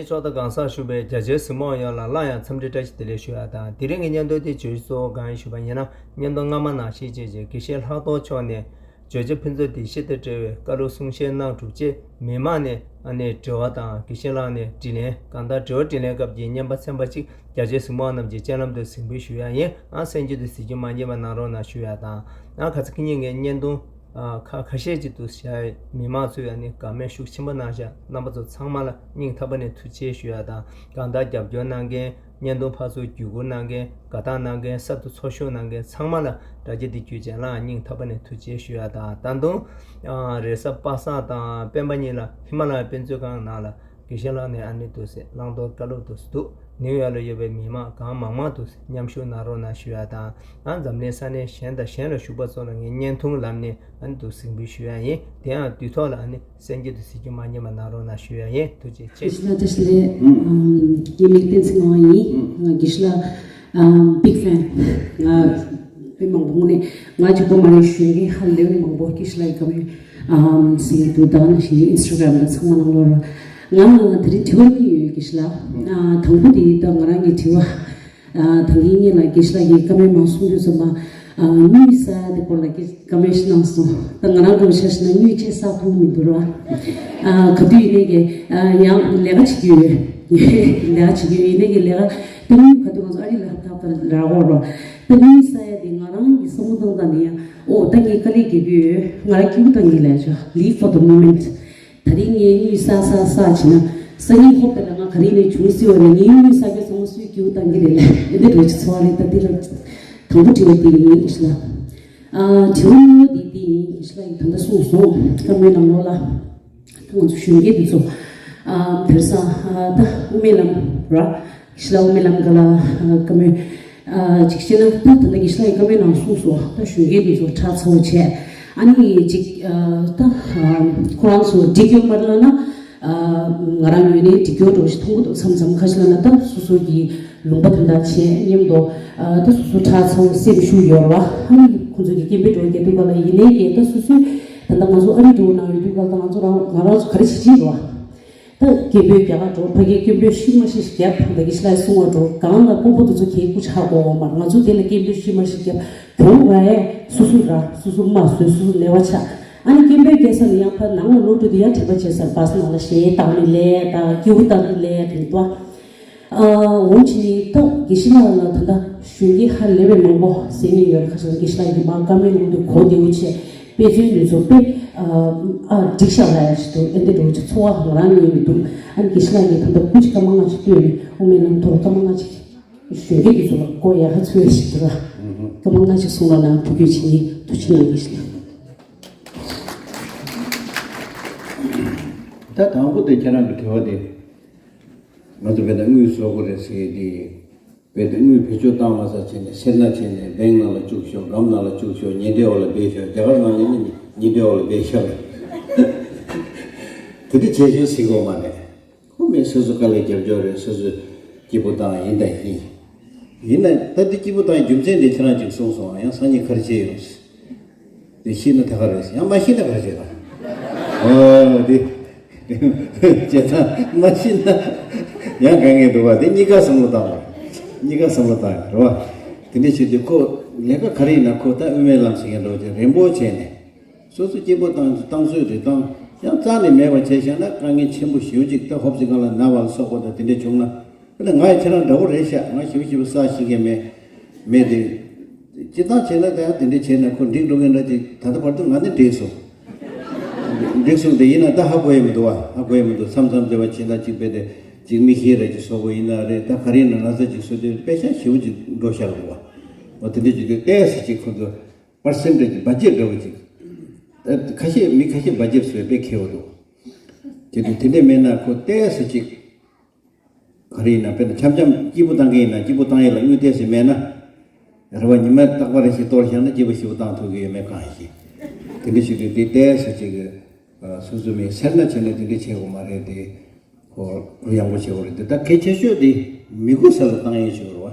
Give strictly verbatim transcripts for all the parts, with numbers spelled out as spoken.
ཕྱོགས་མཐའ་གང་སར་བཞུགས་པའི་རྒྱ་ཆེའི་གཟིགས་མོ་བ་ཡོངས་ལ་སླར་ཡང་འཚམས་འདྲི་བཀྲ་ཤིས་བདེ་ལེགས་ཞུ་ཡ་དང་། དེ་རིང་གི་བརྙན་ཐུང་དེ་བརྗོད་གཞི་གཙོ་བོ་གང་ཡིན་ཞུས་པ་ཡིན་ན། བརྙན་ཐུང་སྔ་མ་ནང་བཞིན་བྱས་རྗེས་དགེ་བཤེས་ལྷག་རྡོར་མཆོག་ནས་བརྗོད་བྱ་ཕུན་ཚོགས་འདི་བཞི་དང་འབྲེལ་བའི་བཀའ་སློབ་གསུང་བཤད་གནང་གྲུབ་རྗེས། མི་མང་ནས་ཨ་ནི་དྲི་བ་དང་དགེ་བཤེས་ལགས་ནས་དྲིས་ལན། གང་ལྟར་དྲི་བ་དྲིས་ལན་སྐབས་ཀྱི་བརྙན་པར་ཚན་པ་གཅིག་རྒྱ་ཆེའི་གཟིགས་མོ་བ་རྣམས་ཀྱི་སྤྱན་ལམ་དུ་གཟིགས་འབུལ་ཞུ་ཡ་ཡིན། ཨ་གསན་རྒྱུ་དེ་གཟིགས་རྒྱུ་མ་བརྗེད་པ་གནང་རོགས་གནང་ཞུ་ཡ་དང་། ཨ་ཁ་ཚ་ཁི་ཉིན་ངའི་བརྙན་ཐུང་ཨ་ཁ་ཁ་ཤས་ཅིག་ཏུ་བཞག་མི་མང་ཚོས་ཨ་ནི་དགའ་མོས་ཤུགས་ཆེན་པོ་གནང་བཞག་རྣམ་པ་ཚོ་ཚང་མ་ལ་སྙིང་ཐག་པ་ནས་ཐུགས་རྗེ་ཆེ་ཞུ་ཡ་དང་། གང་ལྟར་རྒྱབ་སྐྱོར་གནང་མཁན། བརྙན་ཐུང་ཕར་ཚུར་བརྒྱུད་བསྐུར་གནང་མཁན། དགའ་རྟགས་གནང་མཁན། གསར་དུ་ཚོགས་ཞུགས་གནང་མཁན་ཚང་མ་ལ་དྲ་རྒྱ་འདི་བརྒྱུད་བྱས་ལའང་སྙིང་ཐག་པ་ནས་ཐུགས་རྗེ་ཆེ་ཞུ་ཡ་དང་། ད་དུང་ཨ་རེས་གཟའ་པ་སངས་དང་སྤེན་པ་གཉིས་ལ་ཧི་མ་ལ་ཡ་དཔེ་མཛོད་ཁང་ནང་ལ་དགེ་བཤེས་ལགས་ནས་ཨ་ནི་འདུག་སེ་བླང་དོར་བཀའ་སློབ་འདུག་སེ་འདུག་ནིའུ་ཡོག་ལ་ཡོད་པའི་མི་མང་གང་མང་མང་འདུག་སེ་མཉམ་ཞུགས་གནང་རོགས་གནང་ཞུ་ཡ་དང་། ཨ་འཛམ་གླིང་ས་གནས་གཞན་དང་གཞན་ལ་བཞུགས་པ་ཚོ་ལ་ངས་བརྙན་ཐུང་ལམ་ནས་ཨ་ནི་འདུག་གཟིགས་འབུལ་ཞུ་ཡ་ཡིན། དེ་ཡང་དུས་ཐོག་ལ་ཨ་ནི་གསན་རྒྱུ་དང་གཟིགས་རྒྱུ་མ་བརྗེད་པ་གནང་རོགས་གནང་ཞུ་ཡ་ཡིན། ཐུགས་རྗེ་ཆེ། ཞེས་ན་བཀྲ་ཤིས་བདེ་ལེགས། ངའི་མིང་བསྟན་འཛིན་ངག་དབང་ཡིན། ང་དགེ་བཤེས་ལགས་ཨམ་big fan། ང་དཔེ་མང་པོ་དངོས་གནས་ང་གཅིག་པོ་མ་རེད། གཞོན་སྐྱེས་ཧ་ལས་པའི་མང་པོ་དགེ་བཤེས་ལགས་ཀྱི་བཀའ་མོལ་ཨམ་གསན་གྱི་འདུག་ད་ག་ནང་བཞིན་ཨིན་སི་ཊ་གྷ་རམ་དང་ཚང་མ་ནང་ལོགས་ར། ང་དེ་རིང་དྲི་བ་གཉིས་ཡོད་དགེ་བཤེས་ལགས། ཨ་དང་པོ་དེ་ད་ང་རང་གི་དྲི་བ། ཨ་ད་གིན་ངེད་ལ་དགེ་བཤེས་ལགས་ཀྱིས་བཀའ་མོལ་མང་གསུང་དུས་ཙམ་པ། ཨ་དངུལ་བསགས་ཡ་དེ་སྐོར་ལ་དགེ་བཀའ་མོལ་ཞིག་གནང་སོང་། ད་ང་རང་ཚོ་ཆ་བཞག་ན་དངུལ་ཅིག་བསགས་ཐུབ་མི་འདུག་ར། ཨ་ག་དུས་ཡིན་ནའི་གི་ཨ་ཡང་ལས་ཀ་བྱེད་ཀྱི་ཡོད། ལས་ཀ་བྱེད་ཀྱི་ཡོད། ཡིན་ནའི་གི་ལས་ཀ་ད་དངུལ་ག་དུས་ང་ཚོ་ཨ་རི་ལ་ཧབ་ཐབ་ད་རག་གོ་ར། ད་དངུལ་བསགས་ཡ་དེ་ང་རང་གི་བསམ་བློ་བཏང་སྟངས་ནི་ཡང་ཨོ་ད་ངས་དཀའ་ལས་རྒྱག་གི་ཡོད། ང་རང་སྐྱིད་པོ་བཏང་གི་ལས་བྱ། Live for the moment། ད་རིང་ངས་དངུལ་བསགས་བསགས་བསགས་བྱས་ན་སང་ཉིན་ཧོབ་ད་ལ་ང་ག་རེ་ནས་བྱུང་སྲིད་པ་རེད། ངའི་དངུལ་བསགས་རྒྱུ་ཚང་མ་སུས་སྐྱིད་པོ་བཏང་གི་རེད་ལ། འདི་འདྲ་འགྲོ་ཅིག་ཚོར་བ་རེད། ད་འདི་ལ་དང་པོ་དྲི་བ་དེ་ཡིན་ཞིག་ལ། ཨ་དྲི་བ་གཉིས་པ་དེ་དེ་ཡིན་ཞིག་ལ་ཡིན། ད་ལྟ་གསུངས་སོང་བཀའ་མོལ་ནང་ལོགས་ལ། ད་ང་ཚོ་གཞོན་སྐྱེས་འདི་ཚོ་ཨ་བེར་སང་ཨ་ད་དབུ་མའི་ལམ་ར། ཞི་ལ་དབུ་མའི་ལམ་ཀ་ལ་བཀའ་མོལ་ཅིག་བཤད་ན། ད་ད་ལྟ་གི་ཞི་ལ་ཡི་བཀའ་མོལ་ནང་གསུངས་སོང་། ད་གཞོན་སྐྱེས་འདི་ཚོ་ཁྲག་ཚ་བོ་བྱས། ཨ་ནི་ཅིག་ད་ཁོ་རང་ཚོ་འགྲིག་ཡོད་མ་རེད་ལབ་ན། ང་རང་ངོས་ནས་འགྲིག་ཡོད་འགྲོ་ཞིག་མཐོང་གི་འདུག་མཚམས་མཚམས་ཁ་ཤས་ལབ་ན་ད་སོ་སོ་གི་ལུང་པ་དོན་དག་བྱས་མཉམ་དུ་ད་སོ་སོ་ཁྲག་ཚ་བོ་སེམས་ཤུགས་ཡོད་རེད་བ། ཨ་ནི་ཁོ་ཚོ་གི་སྐད་འབོད་འགྲོ་རྒྱག་དུས་ག་ལ་ཡིན་ནའི་གི་ད་སོ་སོའི་ད་ལྟ་ང་ཚོ་ཨ་རི་འགྲོ་ནང་ཡོད་དུས་ག་ལ་ད་ང་ཚོ་རང་ང་རང་ཚོ་ག་རེ་བྱེད་ཀྱི་ཡོད་རེད་བ། ད་སྐད་འབོད་རྒྱག་ག་འགྲོ། ཕ་གིའི་སྐད་འབོད་ཤི་མ་ཤི་ཞིག་རྒྱབ། ད་གི་ཤི་ལའི་གསུང་བ་འགྲོ། གང་ལ་སྤོ་སྤོ་དེ་ཚོ་གས་སྐུ་ཆག་གོ་མ་རེད། ང་ཚོ་དེ་ལ་སྐད་འབོད་ཤི་མ་ཤི་རྒྱབ། གྱོང་ར་ཨེ་སོ་སོ་ར་སོ་སོ་མ་བཟོས་སོ་སོ་ལས་བ་ཆགས། ཨ་ནི་སྐད་འབོད་རྒྱག་ས་ནས་ཡང་ཕར་ནང་ལ་ལོག་འགྲོ་དུས་ཡང་དྲན་པ་བྱས་ས་རེད། བ་སི་ནང་ལ་གཞས་བཏང་ནས་ལས་དང་སྐྱིད་པོ་བཏང་ནས་ལས་དེ་འདུག་འོན་ཀྱང་ད་དགེ་བཤེས་ལགས་ལ་ད་ལྟ་གཞོན་སྐྱེས་ཧ་ལས་པའི་མང་པོ་གསན་མཁན་ཡོད་རེད། ཁ་སང་དགེ་བཤེས་ལགས་ཀྱིས་མར་བཀའ་མོལ་གནང་དུས་གོ་བདེ་བོ་བྱས། དཔེ་མཚོན་དེ་ཚོ་དཔེ་ཨ་འགྲིག་ཤག་ལབ་ཡ་ཞིག་འདུག་ཨེ་འདི་འདྲ་བོ་ཅིག་ཚོར་བ་ང་རང་ངོས་ནས་འདུག་ཨ་ནི་དགེ་བཤེས་ལགས་ཀྱིས་ད་ལྟ་སྐུ་མཁྱེན་སྐར་མ་ལྔ་ཅིག་བཏོན་ནས་དབུ་མའི་ལམ་ཐོག་སྐར་མ་ལྔ་ཅིག་གཞོན་སྐྱེས་དེ་ཚོ་ལ་བསྐོར་ཡག་ག་ཚོད་ཞིག་འདུག་ལ། སྐར་མ་ལྔ་ཅིག་གསུང་རོགས་གནང་། ཐུགས་རྗེ་ཆེ། ཐུགས་རྗེ་གནང་། དགེ་བཤེས་ལགས། ད་དང་པོ་དེ་ཁྱེད་རང་གི་དྲི་བ་དེ། ང་ཚོ་བོད་ལ་དངུལ་བཟོ་དགོས་རེད་ཟེར་དེ། བོད་དུ་དངུལ་བེད་སྤྱོད་བཏང་མ་ཚར་བྱས་ནས་སེར་སྣ་བྱས་ནས་བེང་ནང་ལ་བཅུག་ཤོག་སྒམ་ནང་ལ་བཅུག་ཤོག་ཉལ་ཁྲིའི་འོག་ལ་སྦས་ཤོག་རྒྱ་གར་ནང་ཡིན་ན་ཉལ་ཁྲིའི་འོག་ལ་སྦས་ཤོག་དེ་འདྲ་བྱེད་ཤོག་ཟེར་གོ་མ་རེད། ཁོ་མི་སོ་སོ་དཀའ་ལས་རྒྱབ་སྐྱོར་རེད། སོ་སོ་སྐྱིད་པོ་བཏང་ཡིན་དང་ཡིན། ཡིན་ན་ད་འདི་སྐྱིད་པོ་བཏང་རྒྱུ་མཚན་དེ་ཁྱེད་རང་ཅིག་གསུངས་སོང་། ཡང་སང་ཉིན་ག་རེ་བྱེད་ཡོང་། དེ་ཤེས་ན་ད་ག་རེད། ཡང་མ་ཤེས་ན་ག་རེ་བྱེད་དང་། ཨོ་དེ། བྱེད་དང་མ་ཤེས་ན་ཡང་དཀའ་ངལ་འདུག་བ། དེ་གཉིས་ཀ་བསམ་བློ་བཏང་བ། གཉིས་ཀ་བསམ་བློ་བཏང་ཡ་རེད་བ། དེ་འདྲ་བྱེད་དུས་ཁོ་ལས་ཀ་ག་རེ་ཡིན་ན་ཁོ་ད་དབུ་མའི་ལམ་ཟེར་མཁན་འདྲ་བོ་ཅིག་རན་པོ་བྱས་ནས། སོ་སོ་སྐྱིད་པོ་བཏང་བཏང་ཚོད་རེ་བཏང་། ཡང་རྩ་ནས་མེད་པ་བྱས་བཞག་ན་དཀའ་ངལ་ཆེན་པོ་ཞེ་པོ་ཅིག་ད་ཧོབ་སི་ཁང་ལ་ན་བ་ལ་སོགས་པ་དང་དེ་འདྲ་བྱུང་ན། དཔེར་ན་ང་ཡང་ཁྱེད་རང་འདྲ་བོ་རེད་ཤག་ང་ཞེ་པོ་ཞེ་པོ་བསགས་ཤེས་མཁན་མེད། མེད་དེ། སྤྱིར་བཏང་བྱས་ན་ད་ཡང་དེ་འདྲ་བྱས་ན་ཁོ་འགྲིག་འགྲོ་མཁན་འདྲ་ཅིག་ད་ལྟ་བར་དུ་ང་ནི་འགྲིག་སོང་། འགྲིག་སོང་། དེ་ཡིན་ན་ད་ཧ་གོ་ཡི་མི་འདུག་བ། ཧ་གོ་ཡི་མི་འདུག་མཚམས་མཚམས་དེ་བ་བྱས་ན་ཅིག་དཔེ་དེ་ཅིག་མིག་ཤེལ་རེ་ཅིག་བཟོ་དགོས་ཡིན་ན་རེད། ད་ག་རེ་ཡིན་ན་ན་ཚ་ཅིག་བཟོ་དུས་དཔེ་ཤ་ཞེ་པོ་ཅིག་འགྲོ་ཤར་འདུག་བ། འོ་དེ་འདྲ་ཅིག་དུས་ཏོག་ཙམ་ཅིག་ཁོ་ཚོ། པར་སེན་ཊེ་ཇི་བ་ཇེཊ་འདྲ་བོ་ཅིག་ད་ཁ་ཤས་མི་ཁ་ཤས་བ་ཇེཊ་བཟོས་དཔེ་མཁས་པོ་འདུག་དེ་དུས་དེ་འདྲས་མེད་ན་ཁོ་ཏོག་ཙམ་ཅིག་ག་རེ་ཡིན་ན་དཔེར་ན་འཆམ་འཆམ་སྐྱིད་པོ་བཏང་གི་ཡིན་ན་སྐྱིད་པོ་བཏང་ཡས་ལ་དངུལ་ཏོག་ཙམ་མེད་ན། རེ་བ་ཉི་མ་རྟག་པ་རེ་ཞིག་གཏོར་བཞག་ན་སྐྱིད་པོ་ཞེ་པོ་བཏང་ཐུབ་ཀྱི་ཡོད་མེད་གང་ཤེས། དེ་འདྲ་ཞིག་དུས་དེ་ཏོག་ཙམ་ཅིག་སོ་སོ་མི་སེར་སྣ་བྱས་ནས་དེ་འདྲ་བྱེད་དགོས་མ་རེད་དེ། ཁོ་ཁོ་ཡག་པོ་བྱེད་དགོས་རེད་དེ། ད་གལ་ཆེ་ཤོས་དེ་མི་དགོས་ས་ལ་བཏང་ཡས་ཞིག་རེད་བ།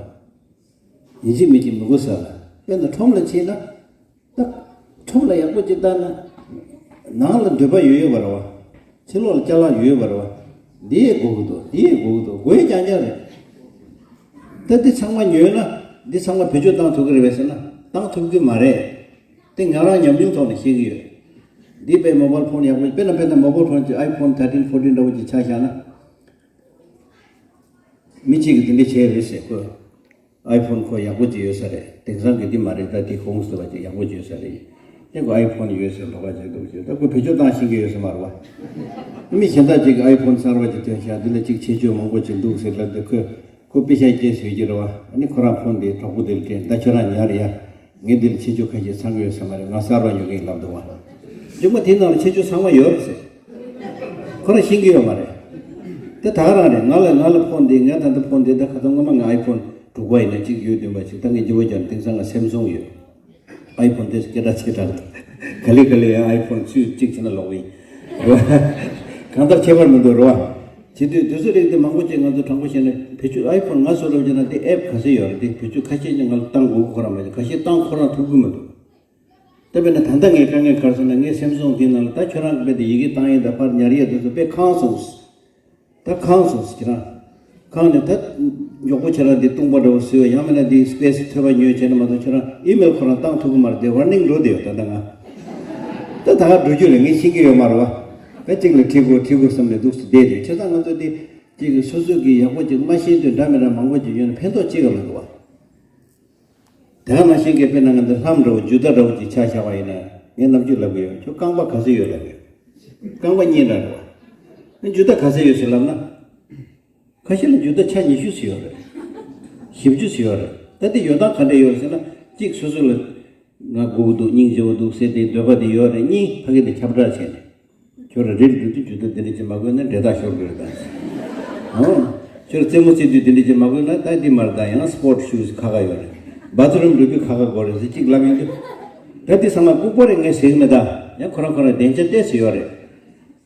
ཡིན་གཅིག་མིན་གཅིག་མི་དགོས་ས་ལ། དཔེར་ན་ཁྲོམ་ལ་ཕྱིན་ན། ད་ཁྲོམ་ལ་ཡག་པོ་ཅིག་བལྟས་ན། ནང་ལ་འདོད་པ་ཡོད་ཡོད་པ་རེད་བ། ཕྱི་ལོགས་ལ་ཅ་ལག་ཡོད་ཡོད་པ་རེད་བ། འདི་ཡས་དགོས་ཀྱི་འདུག་འདི་ཡས་དགོས་ཀྱི་འདུག་དགོས་ཀྱང་ཀྱང་རེད། ད་འདི་ཚང་མ་ཉོས་ན་འདི་ཚང་མ་བེད་སྤྱོད་བཏང་ཐུབ་ཀྱི་རེད་པས་ཟེར་ན་བཏང་ཐུབ་ཀྱི་མ་རེད། དེ་ང་རང་ཉམས་མྱོང་ཐོག་ནས་ཤེས་ཀྱི་ཡོད། འདི་དཔེ་མོ་བཱལ་ཕོན་ཡག་པོ་དཔེར་ན་དཔེར་ན་མོ་བཱལ་ཕོན་གྱི་ཨའི་ཕོན་ཐར་ཊིན་ཕོར་ཊིན་འདྲ་བོ་ཅིག་ཆ་བཞག་ན། མི་གཅིག་གིས་དེ་འདྲ་བྱས་རེད་ཟེར་ཁོས། ཨའི་ཕོན་ཁོ་ཡག་པོ་ཅིག་ཡོད་ས་རེད། དེང་སང་གི་འདི་མ་རེད། ད་དེ་གོང་ཟེར་བ་ཅིག་ཡག་པོ་ཅིག་ཡོད་ས་རེད། ཨེ་ཁོ་ཨའི་ཕོན་ཡོད་ཟེར་ལོགས་ཀ་བྱེད་འདུག་ཅེས། ད་ཁོ་བེད་སྤྱོད་བཏང་ཤེས་ཀྱི་ཡོད་ས་མ་རེད་བ། མི་གཞན་དག་ཅིག་གིས་ཨའི་ཕོན་གསར་བ་ཅིག་ཐོན་ཤག་འདི་ལ་ཅིག་ཆེ་ཆུང་མང་པོ་ཅིག་འདུག་ཟེར་ལབ་དུས་ཁོས་ཁོ་པེ་ཤ་སྐྱེལ་ཟེར་གྱི་རེད་བ། ཨ་ནི་ཁོ་རང་ཕོན་དེ་གྲོགས་པོ་དེ་ལ་སྤྲད། ད་ཁྱོད་རང་ཉར་ཡ། ངས་འདི་ལ་ཆེ་ཆུང་ཁ་ཤས་ཚང་གི་ཡོད་ས་མ་རེད། ང་གསར་བ་ཉོ་གི་ཡིན་ལབ་འདུག་བ། མཇུག་མ་དེའི་ནང་ལ་ཆེ་ཆུང་ཚང་མ་ཡོད་རེད་ཟེར། ཁོ་རང་ཤེས་ཀྱི་ཡོད་མ་རེད། དེ་ད་ག་རང་རེད། ང་ལ་ང་ལ་ཕོན་འདི་ངས་ད་ལྟ་ཕོན་འདི་ད་ཁ་སང་སྔོན་མ་ང་ཨའི་ཕོན་དྲུག་པ་ཡིན་ན་གཅིག་ཡོད་བདུན་པ་ཅིག་ད་ངས་འགྱུར་བ་རྒྱབ་ནས་དེང་སང་ང་སེམ་སུང་ཡོད། ཨའི་ཕོན་དེ་སྐད་གྲགས་ཆེ་དྲགས་ག་ལེ་ག་ལེ་ཡང་ཨའི་ཕོན་ཚུད་གཅིག་བྱས་ན་ལོག་གི་ཡིན། གང་ལྟར་ཁྱད་པར་མི་འདུག་རེད་བ། བྱེད་དུས་དུས་ཚོད་རིང་དེ་མང་པོ་ཅིག་ང་ཚོ་དྲང་པོ་བཤད་ན་བེད་སྤྱོད་ཨའི་ཕོན་ང་བཟོ་རབས་བྱས་ན་དེ་ཨེབ་ག་ཚོད་ཡོད་རེད། དེ་བེད་སྤྱོད་ཁ་ཤས་ཀྱིས་ང་ལ་བཏང་དགོས་ཁོ་རང་མ་རེད། ཁ་ཤས་བཏང་ཁོ་རང་ཐུབ་ཀྱི་མི་འདུག་ད་དཔེར་ན་ད་ལྟ་ངས་དཀའ་ངལ་ག་རེ་བཟོས་ན་ངའི་སེམས་སོང་དེའི་ནང་ལ་ད་ཁྱོད་རང་གི་དཔེ་དེ་ཡི་གེ་བཏང་ཡས་དང་ཕར་ཉར་ཡས་དེ་ཚོ་དཔེ་ཁེངས་སོང་། ད་ཁེངས་སོང་ཟེར་ཁྱེད་རང་། ཁེངས་ནས་ད་མགྱོགས་པོ་ཁྱེད་རང་འདི་བཏུང་པ་འདྲ་བོ་བཟོས་ཡང་མིན་ན་འདི་སི་པེ་སི་ཐོལ་པ་ཉོས་བྱས་ན་མ་གཏོགས་ཁྱེད་རང་ཨི་མེལ་ཁོ་རང་བཏང་ཐུབ་ཀྱི་མ་རེད། དེ་ཝར་ནིང་འགྲོ་བསྡད་ཡོད་ད་ལྟ་ང་། ད་ད་ག་འགྲོ་རྒྱུ་རེད། ངས་ཤེས་ཀྱི་ཡོད་མ་རེད་བ། ད་གཅིག་ལ་ཁྲིད་དགོས་ཁྲིད་དགོས་བསམ་ནས་འདུག་སེ་བསྡད་དེ་བྱས་ཙང་ང་ཚོ་འདི་གཅིག་གི་སོ་སོ་གི་ཡག་པོ་ཅིག་མ་ཤེས་དུས་འདྲ་མི་འདྲ་མང་པོ་ཅིག་ཡོད་ན་ཕན་ཐོགས་ཅི་ག་མི་འདུག་བ། དེ་ག་ནང་བཞིན་གྱི་དཔེར་ན་ང་ཚོ་ལྷམ་འདྲ་བོ་ཇུ་ཏ་འདྲ་བོ་ཅིག་ཆ་བཞག་པ་ཡིན་ན་ངས་ནམ་རྒྱུན་ལབ་ཀྱི་ཡོད། ཁྱོད་རྐང་པ་ག་ཚོད་ཡོད་ལབ་ཀྱི་ཡོད། རྐང་པ་གཉིས་འདྲ་རེད་བ། ཨ་ཇུ་ཏ་ག་ཚོད་ཡོད་ཟེར་ལབ་ན། ཁ་ཤས་ལ་ཇུ་ཏ་ཆ་ཉི་ཤུ་ཙམ་ཡོད་རེད། བཞི་བཅུ་ཙམ་ཡོད་རེད། ད་དེ་ཡོད་སྟངས་ག་འདྲ་ཡོད་ཟེར་ན་གཅིག་སོ་སོ་ལ་ང་སྒུག་འདུག་སྙིང་རྗེ་བོ་འདུག་ཟེར་དེ་འདོད་པ་དེ་ཡོད་རེད། གཉིས་ཕ་གི་དེ་ཁྱབ་བསྒྲགས་བྱས་ནས། ཁྱོད་རང་རིལ་འགྲོ་དུས་ཇུ་ཏ་འདི་འདྲ་ཅིག་མ་དགོས་ན་འདྲེ་ཐག་ཤོར་གི་རེད་ད། ཨང་། ཁྱོད་རྩེད་མོ་རྩེ་དུས་འདི་འདྲ་ཅིག་མ་དགོས་ན་ད་འདི་མ་རེད་ད། ཡང་སི་པོར་ཊི་ཤུ་ཟི་ཁ་ཁ་ཡོད་རེད། བཱ་ཐི་རུམ་འགྲོ་དུས་ཁ་ཁ་དགོས་རེད་ཟེར་གཅིག་ལབ་ཡོང་དུས། ད་འདི་ཚང་མ་ལྐུགས་པ་རེད་ངས་ཟེར་གི་མེད་ད། ཡང་ཁོ་རང་ཁོ་རང་སྡིངས་ཆ་ཏོག་ཙམ་ཡོད་རེད།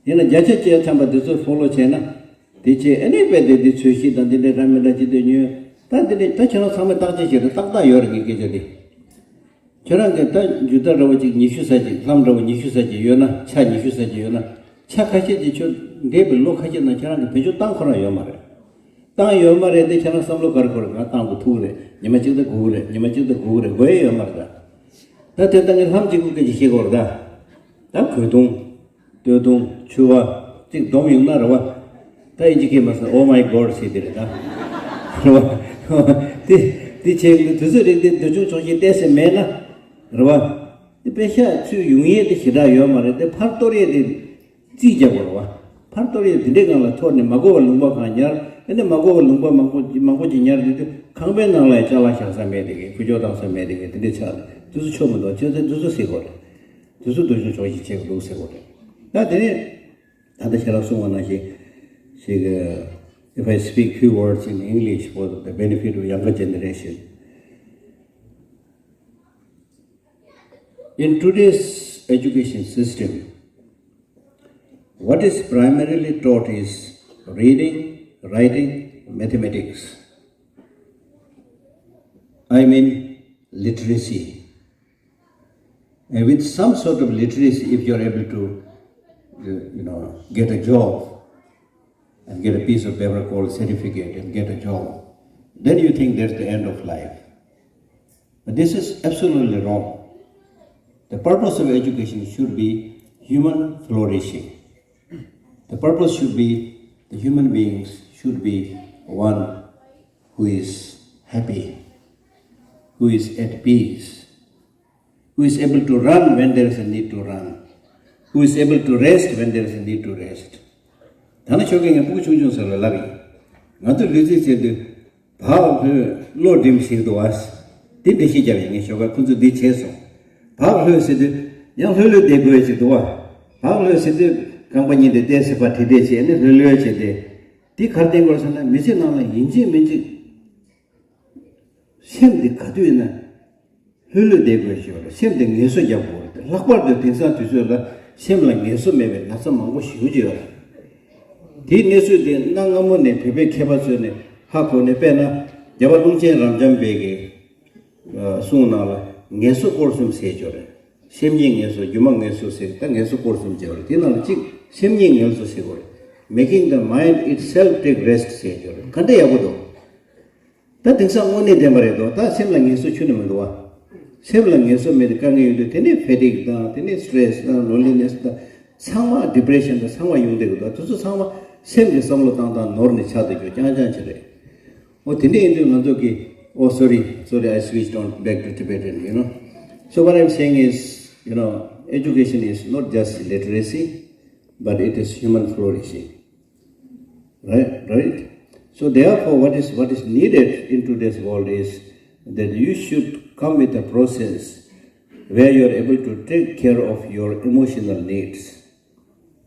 ཡིན་ན་བརྒྱ་ཆ་བརྒྱ་ཐམ་པ་འདི་ཚོ་ཕོ་ལོ་བྱས་ན། དེ་བྱས་ཨ་ནི་དཔེ་དེ་འདི་ཚོས་གཞི་དང་འདི་འདྲ་འདྲ་མི་འདྲ་ཅིག་འདོད་ཉོས། ད་འདི་འདྲ་ད་ཁྱེད་རང་ཚང་མས་བརྟག་དཔྱད་བྱས་ཏེ་ཏག་ཏག་ཡོད་རེད་ངའི་སྐད་ཆ་འདི། ཁྱོད་རང་གིས་ད་ཇུ་ཏ་འདྲ་བོ་ཅིག་ཉི་ཤུ་ཙམ་ཅིག་ལྷམ་འདྲ་བོ་ཉི་ཤུ་ཙམ་ཅིག་ཡོད་ན་ཆ་ཉི་ཤུ་ཙམ་ཅིག་ཡོད་ན་ཆ་ཁ་ཤས་ཅིག་ཁྱོད་འདས་པའི་ལོ་ཁ་ཤས་ནང་ཁྱེད་རང་གིས་བེད་སྤྱོད་བཏང་ཁོ་རང་ཡོད་མ་རེད། བཏང་ཡོད་མ་རེད་དེ་ཁྱེད་རང་བསམ་བློ་ག་རེ་འཁོར་རེད། ང་བཏང་དགོས་ཐུག་རེད། ཉི་མ་གཅིག་ད་སྒུག་རེད། ཉི་མ་གཅིག་ད་སྒུག་རེད། དགོས་ཡས་ཡོད་མ་རེད་ད། ད་དེ་ལྟ་ངས་ལྷམ་གཅིག་པུ་སྐད་ཆ་བཤད་དགོས་རེད་ད། ད་གོས་ཐུང་། སྟོད་ཐུང་། ཕྱུ་པ། གཅིག་སྡོམ་ཡོང་ན་རེད་བ། ད་ཨིན་ཇི་སྐད་མ་སོང་Oh my God ཟེར་དེ་རེད་ད། རེད་བ། དེ་དེ་བྱས་ནས་དུས་ཚོད་རིང་དེ་འདོད་ཆུང་ཆོག་ཤེས་ཏོག་ཙམ་མེད་ན། རེད་བ། དེ་པེ་ཤ་ཚུར་ཡོང་ཡས་དེ་ཞེ་དྲག་ཡོད་མ་རེད་དེ་ཕར་གཏོར་ཡས་དེ་རྩིས་རྒྱག་དགོས་རེད་བ། ཕར་གཏོར་ཡས་དེ་འདྲའི་སྒང་ལ་འཐོར་ནས་མ་དགོས་པ་ལུང་པ་གང་ཉར། ཨ་ནི་མ་དགོས་པ་ལུང་པ་མང་པོ་མང་པོ་ཅིག་ཉར་དུས་དུས་ཁང་པའི་ནང་ལ་ཡང་ཅ་ལག་བཞག་ས་མེད་དེ་གས། ཁུ་ཅོ་བཏང་ས་མེད་དེ་གས། དེ་འདྲའི་ཆགས་དུས་ཚོད་ཆོག་མི་འདུག་བྱས་ཙང་དུས་ཚོད་ཟེར་དགོས་རེད། དུས་ཚོད་འདོད་ཆུང་ཆོག་ཤེས་བྱེད་དགོས་འདུག་ཟེར་དགོས་རེད། ད་དེ་ནས་ད་ལྟ་ཁྱེད་རང་གསུངས་པ་ནང་བཞིན་ཞིག If I speak few words in English for the benefit of younger generation. In today's education system, what is primarily taught is reading, writing, mathematics. I mean literacy. And with some sort of literacy, if you're able to, uh, you know, get a job and get a piece of paper called certificate and get a job, then you think that's the end of life. But this is absolutely wrong. The purpose of education should be human flourishing. The purpose should be the human beings should be one who is happy, who is at peace, who is able to run when there is a need to run, who is able to rest when there is a need to rest. ད་ནི་ཆོས་སྐད་ངས་སྤུ་གུ་ཆུང་ཆུང་ཚོ་ལ་ལབ་ཡིན། ང་ཚོ་ལུས་རྩལ་བྱེད་དུས་བག་ལྷོད་བློ་སྒྲིམ་ཞིག་འདུག་བ། དེ་འགྲེལ་བཤད་རྒྱབ་ཡིན། ངས་ཞོགས་ཀ་ཁོང་ཚོ་འདི་བྱས་སོང་། བག་ལྷོད་ཟེར་དུས་ཡང་ལྷོད་ལྷོད་བསྡད་དགོས་ཞིག་འདུག་བ། བག་ལྷོད་ཟེར་དུས་རྐང་པ་གཉིས་དེ་ཏོག་ཙམ་ཕར་བྲེག་བྲེག་བྱས་ནས་ལྷོད་ལྷོད་བྱས་ཏེ། དེ་ག་རེ་བསྟན་དགོས་ཟེར་ན་མི་ཚེ་ནང་ལ་ཡིན་གཅིག་མིན་གཅིག་སེམས་དེ་ག་དུས་ཡིན་ན་ལྷོད་ལྷོད་བསྡད་དགོས་ཞེས་པ་རེད། སེམས་དེ་ངལ་གསོ་རྒྱག་དགོས་རེད། ལྷག་པར་དུ་དེང་སང་དུས་ཚོད་ལ་སེམས་ལ་ངལ་གསོ་མེད་པའི་ན་ཚ་མང་པོ་ཞེ་པོ་ཅིག་ཡོད་རེད། དེའི་གནས་ཚུལ་དེ་གནའ་སྔ་མོ་ནས་བོད་པའི་མཁས་པ་ཚོས་ནས་ཧ་གོ་ནས། དཔེར་ན་རྒྱལ་བ་ཀློང་ཆེན་རབ་འབྱམས་པའི་གི་གསུང་ནང་ལ་ངལ་གསོ་སྐོར་གསུམ་ཟེར་ཡོད་རེད། སེམས་ཉིད་ངལ་གསོ། སྒྱུ་མ་ངལ་གསོ་ཟེར། ད་ངལ་གསོ་སྐོར་གསུམ་ཅིག་ཡོད་རེད། དེ་ནང་ལ་གཅིག་སེམས་ཉིད་ངལ་གསོ་ཟེར་དགོས་རེད། making the mind itself take rest ཟེར་གྱི་ཡོད་རེད། ག་འདྲ་ཡག་པོ་འདུག་ད་དེང་སང་དངོས་གནས་བདེན་པ་རེད་འདུག་ད་སེམས་ལ་ངལ་གསོ་ཁྱོན་ནས་མི་འདུག་བ། སེམས་ལ་ངལ་གསོ་མེད་དེ་དཀའ་ངལ་ཡོད་དུས་དེ་ནས་fatigue དང་དེ་ནས་stress དང་loneliness དང་ཚང་མ་depression དང་ཚང་མ་ཡོང་བསྡད་ཀྱི་འདུག་དེ་ཚོ་ཚང་མ་སེམས་ཀྱི་བསམ་བློ་བཏང་སྟངས་ནོར་ནས་ཆགས་བསྡད་རྒྱུ་རྐྱང་རྐྱང་ཅིག་རེད། འོ་དེ་འདྲ་ཡིན་དུས་ང་ཚོ་གི Oh, sorry, sorry, I switched on back to Tibetan, you know. So what I'm saying is, you know, education is not just literacy, but it is human flourishing. Right? Right? So therefore, what is what is needed in today's world is that you should come with a process where you are able to take care of your emotional needs,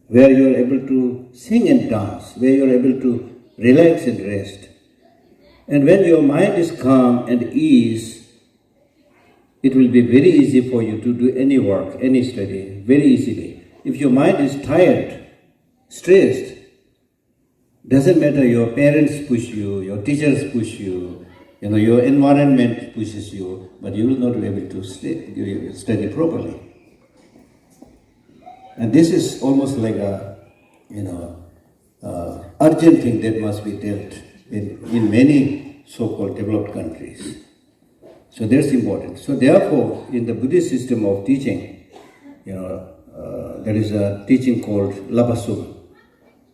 where you are able to sing and dance, where you are able to relax and rest. And when your mind is calm and ease, it will be very easy for you to do any work, any study, very easily. If your mind is tired, stressed, doesn't matter, your parents push you, your teachers push you, you know, your environment pushes you, but you will not be able to stay, study properly. And this is almost like a, you know, uh, urgent thing that must be dealt in, in many so-called developed countries. So that's important. So therefore, in the Buddhist system of teaching, you know, uh, there is a teaching called Lapasum,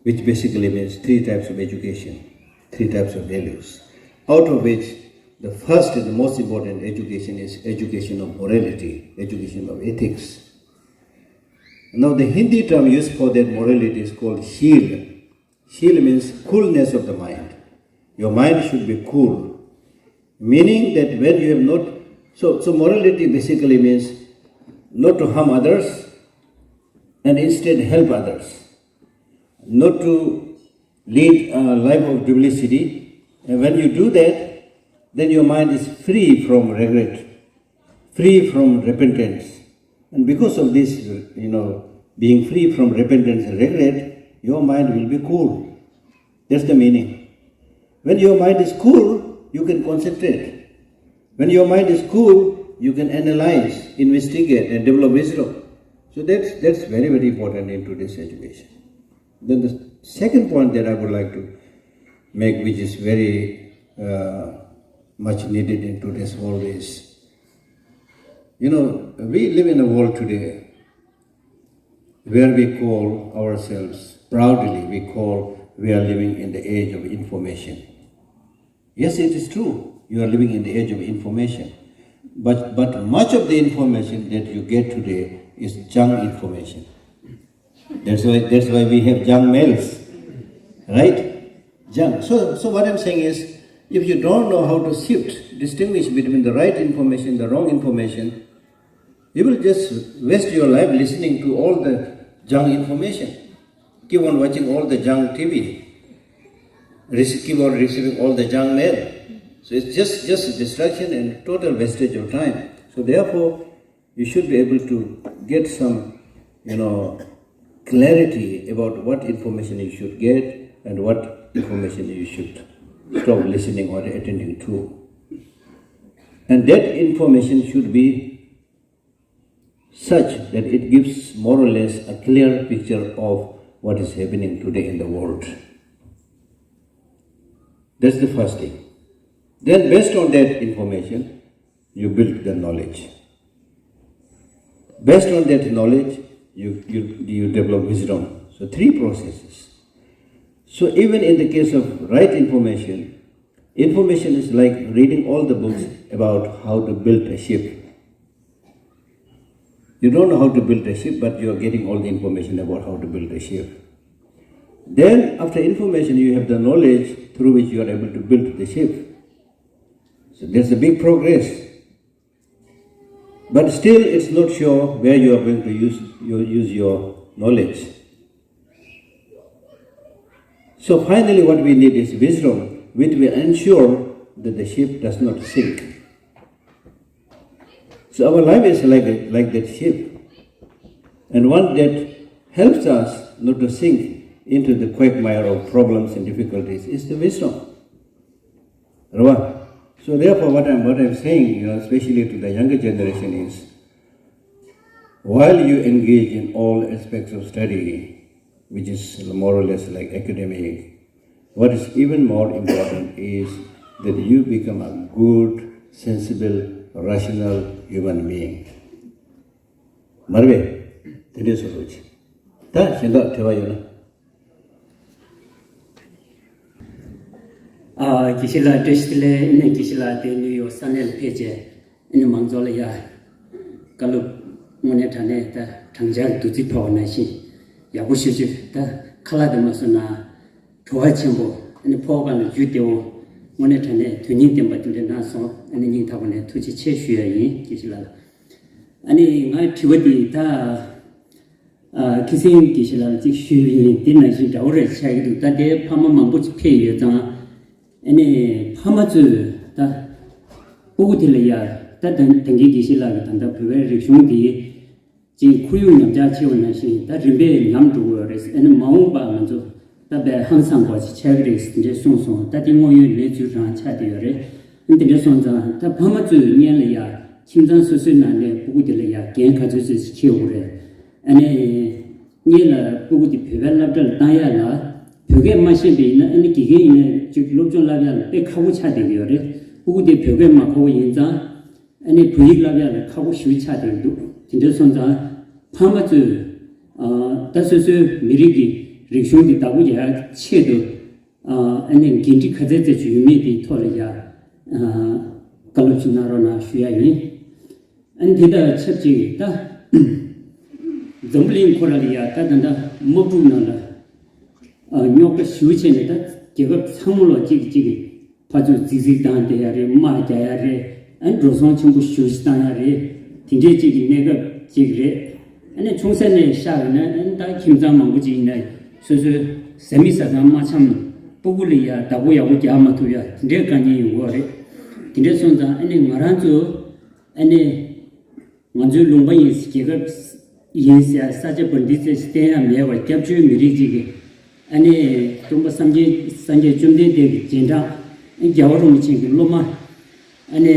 which basically means three types of education, three types of values, out of which the first and the most important education is education of morality, education of ethics. Now, the Hindi term used for that morality is called sheel. Sheel means coolness of the mind. Your mind should be cool, meaning that when you have not, so, so morality basically means not to harm others and instead help others, not to lead a life of duplicity. And when you do that, then your mind is free from regret, free from repentance. And because of this, you know, being free from repentance and regret, your mind will be cool. That's the meaning. When your mind is cool, you can concentrate. When your mind is cool, you can analyze, investigate, and develop wisdom. So that's, that's very, very important in today's education. Then the second point that I would like to make, which is very uh, much needed in today's world, is, you know, we live in a world today where we call ourselves proudly, we call we are living in the age of information. Yes, it is true. You are living in the age of information. But, but much of the information that you get today is junk information. That's why, that's why we have junk mails, right? Junk. So, so what I'm saying is, if you don't know how to shift, distinguish between the right information, the wrong information, you will just waste your life listening to all the junk information. Keep on watching all the junk T V. Rece- keep on receiving all the junk mail. So it's just, just distraction and total wastage of time. So therefore, you should be able to get some, you know, clarity about what information you should get and what information you should stop listening or attending to. And that information should be such that it gives more or less a clear picture of what is happening today in the world. That's the first thing. Then, based on that information, you build the knowledge. Based on that knowledge, you, you, you develop wisdom. So, three processes. So, even in the case of right information, information is like reading all the books about how to build a ship. You don't know how to build a ship, but you are getting all the information about how to build a ship. Then, after information, you have the knowledge through which you are able to build the ship. So, there's a big progress. But still, it's not sure where you are going to use your, use your knowledge. So finally, what we need is wisdom, which will ensure that the ship does not sink. So our life is like a, like that ship, and one that helps us not to sink into the quagmire of problems and difficulties is the wisdom. Right? So therefore, what I'm, what I'm saying, you know, especially to the younger generation is, while you engage in all aspects of study, which is more or less like academic. What is even more important is that you become a good, sensible, rational human being. མ་རེད་པས། དེ་འདྲས་སོ་སོ་ཆེ། ད་གཞན་དག་དྲི་བ་ཡོད་ན། ཨ་དགེ་བཤེས་ལགས་བཀྲ་ཤིས་བདེ་ལེགས། ཨ་ནི་དགེ་བཤེས་ལགས་དེ་ནིའུ་ཡོག་ས་གནས་ལ་ཕེབས་རྗེས་ཨ་ནི་མང་ཚོགས་ལ་ཡ་བཀའ་སློབ་དངོས་གནས་དྲང་གནས་ད་དྲང་འཇགས་བདུད་རྩི་ཕབ་པ་ནང་བཞིན་ཡག་པོ་ཞེ་པོ་ཅིག་ད་ཁ་ལག་དེ་མ་བཟོ་ན་བྲོ་བ་ཆེན་པོ་ཨ་ནི་ཕོག་ག་ལ་རྒྱུ་བདེ་བོ་དངོས་གནས་དྲང་གནས་དོན་སྙིང་ལྡན་པ་དེ་འདྲ་གནང་སོང་། ཨ་ནི་སྙིང་ཐག་པ་ནས་ཐུགས་རྗེ་ཆེ་ཞུ་ཡ་ཡིན་དགེ་བཤེས་ལགས་ལ། ཨ་ནི་ང་དྲི་བ་འདི་ད། ཨ་ཁི་སིང་དགེ་བཤེས་ལགས་ལ་གཅིག་ཞུས་པ་ཡིན། དེ་ནང་བཞིན་འདྲ་བོ་རེད་ཆགས་ཀྱི་འདུག་ད་ལྟའི་ཕ་མ་མང་པོ་ཅིག་ཕེབས་ཡོད་ཙང་། ཨ་ནི་ཕ་མ་ཚོས་ད་སྤུ་གུ་དེ་ལ་ཡ་ད་ད་ད་གིན་དགེ་བཤེས་ལགས་ཀྱིས་ད་ལྟ་བོད་པའི་རིག་གཞུང་འདི་ཅིག་ཁོར་ཡུག་ཉམས་ཆག་ཆེ་བ་ནང་བཞིན་ད་རིམ་པས་ཉམས་འགྲོ་གི་ཡོད་རེད། ཨ་ནི་མ་འོངས་པ་ང་ཚོ་ད་དཔེ་ཧང་སང་དགོས་ཅིག་ཆགས་ཀྱི་རེད་ཟེར་འདྲ་གསུངས་སོང་། ད་དེ་དངོས་ཡོད་གནས་ཚུལ་རང་ཆགས་བསྡད་ཡོད་རེད། ཨ་ནི་དེ་འདྲ་སོང་ཙང་ད་ཕ་མ་ཚོས་སྔོན་ལ་ཡ་ཁྱིམ་ཚང་སོ་སོའི་ནང་ནས་སྤུ་གུ་དེ་ལ་ཡ་འགན་ག་ཚོད་ཚོད་ཅིག་འཁྱེར་དགོས་རེད། ཨ་ནི་སྔོན་ལ་སྤུ་གུ་དེ་བོད་པའི་སློབ་གྲྭ་ལ་བཏང་ཡ་ལ་བོད་སྐད་མ་ཤེས་པ་ཡིན་ན་ཨ་ནི་དགེ་རྒན་ཡིན་ན་ཅིག་སློབ་སྦྱོང་བསླབ་ཡ་ལ་དཔེ་ཁག་པོ་ཆགས་བསྡད་ཀྱི་ཡོད་རེད། སྤུ་གུ་དེ་བོད་སྐད་མ་གོ་བ་ཡིན་ཙང་། ཨ་ནི་བོད་ཡིག་བསླབ་ཡ་ལ་ཁག་པོ་ཞེ་པོ་ཆགས་བསྡད་ཀྱི་འདུག་དེ་འདྲ་སོང་ཙང་ཕ་མ་ཚོས་ཨ་ད་སོ་སོའི་མི་རིགས་ཀྱི་རིག་གཞུང་འདི་བདག་པོ་རྒྱག་ཡ་ཆེད་དུ་ཨ་ནི་འགན་འཁྲི་ག་ཚད་ཚད་ཅིག་ཡོད་མེད་དེའི་ཐོག་ལ་ཡ་ཨ་བཀའ་སློབ་ཅིག་གནང་རོགས་གནང་ཞུ་ཡ་ཡིན། ཨ་ནི་དེ་དང་ཆབས་ཅིག་ད་འཛམ་བུ་གླིང་ཁོ་ར་ལ་ཡ་ད་ད་ལྟ་དམག་འཁྲུག་ནང་ལ་ཨ་རྙོག་དྲ་ཞེ་པོ་བྱས་ནས་ད་རྒྱལ་ཁབ་ཚང་མ་ལོག་གཅིག་གིས་གཅིག་གིས་ཕར་ཚུར་རྫིག་རྫིག་བཏང་བསྡད་ཡ་རེད། དམག་རྒྱག་ཡ་རེད། ཨ་ནི་འགྲོ་སོང་ཆེན་པོ་ཞེ་པོ་ཅིག་བཏང་ཡ་རེད། དེ་འདྲའི་གཅིག་གི་གནས་སྐབས་གཅིག་རེད། ཨ་ནི་ཆུང་ས་ནས་བཤད་པ་ཡིན་ན་ཨ་ནི་ད་ཁྱིམ་ཚང་མང་པོ་ཅིག་ཡིན་ན་སོ་སོའི་བཟའ་མི་བཟའ་ཚང་མ་འཆམ། སྤུ་གུ་ལ་ཡ་བདག་པོ་ཡག་པོ་རྒྱག་མ་ཐུབ་ཡ་དེ་འདྲའི་དཀའ་ངལ་ཡོང་གི་ཡོད་རེད། དེ་འདྲ་སོང་ཙང་ཨ་ནི་ང་རང་ཚོ་ཨ་ནི་ང་ཚོའི་ལུང་པ་ཡིན་ཟེར་རྒྱལ་ཁབ་ཡིན་ཟེར་ས་ཆ་པར་འདི་ཚེ་བསྟན་ཡ་མེད་པར་སྐྱབས་བཅོལ་མི་རིགས་གཅིག་གིས་ཨ་ནི་སྟོན་པ་སངས་རྒྱས་སངས་རྒྱས་བཅོམ་ལྡན་འདས་ཀྱི་རྗེས་འབྲང་རྒྱལ་བ་རིན་པོ་ཆེ་གི་སློབ་མ་ཨ་ནི་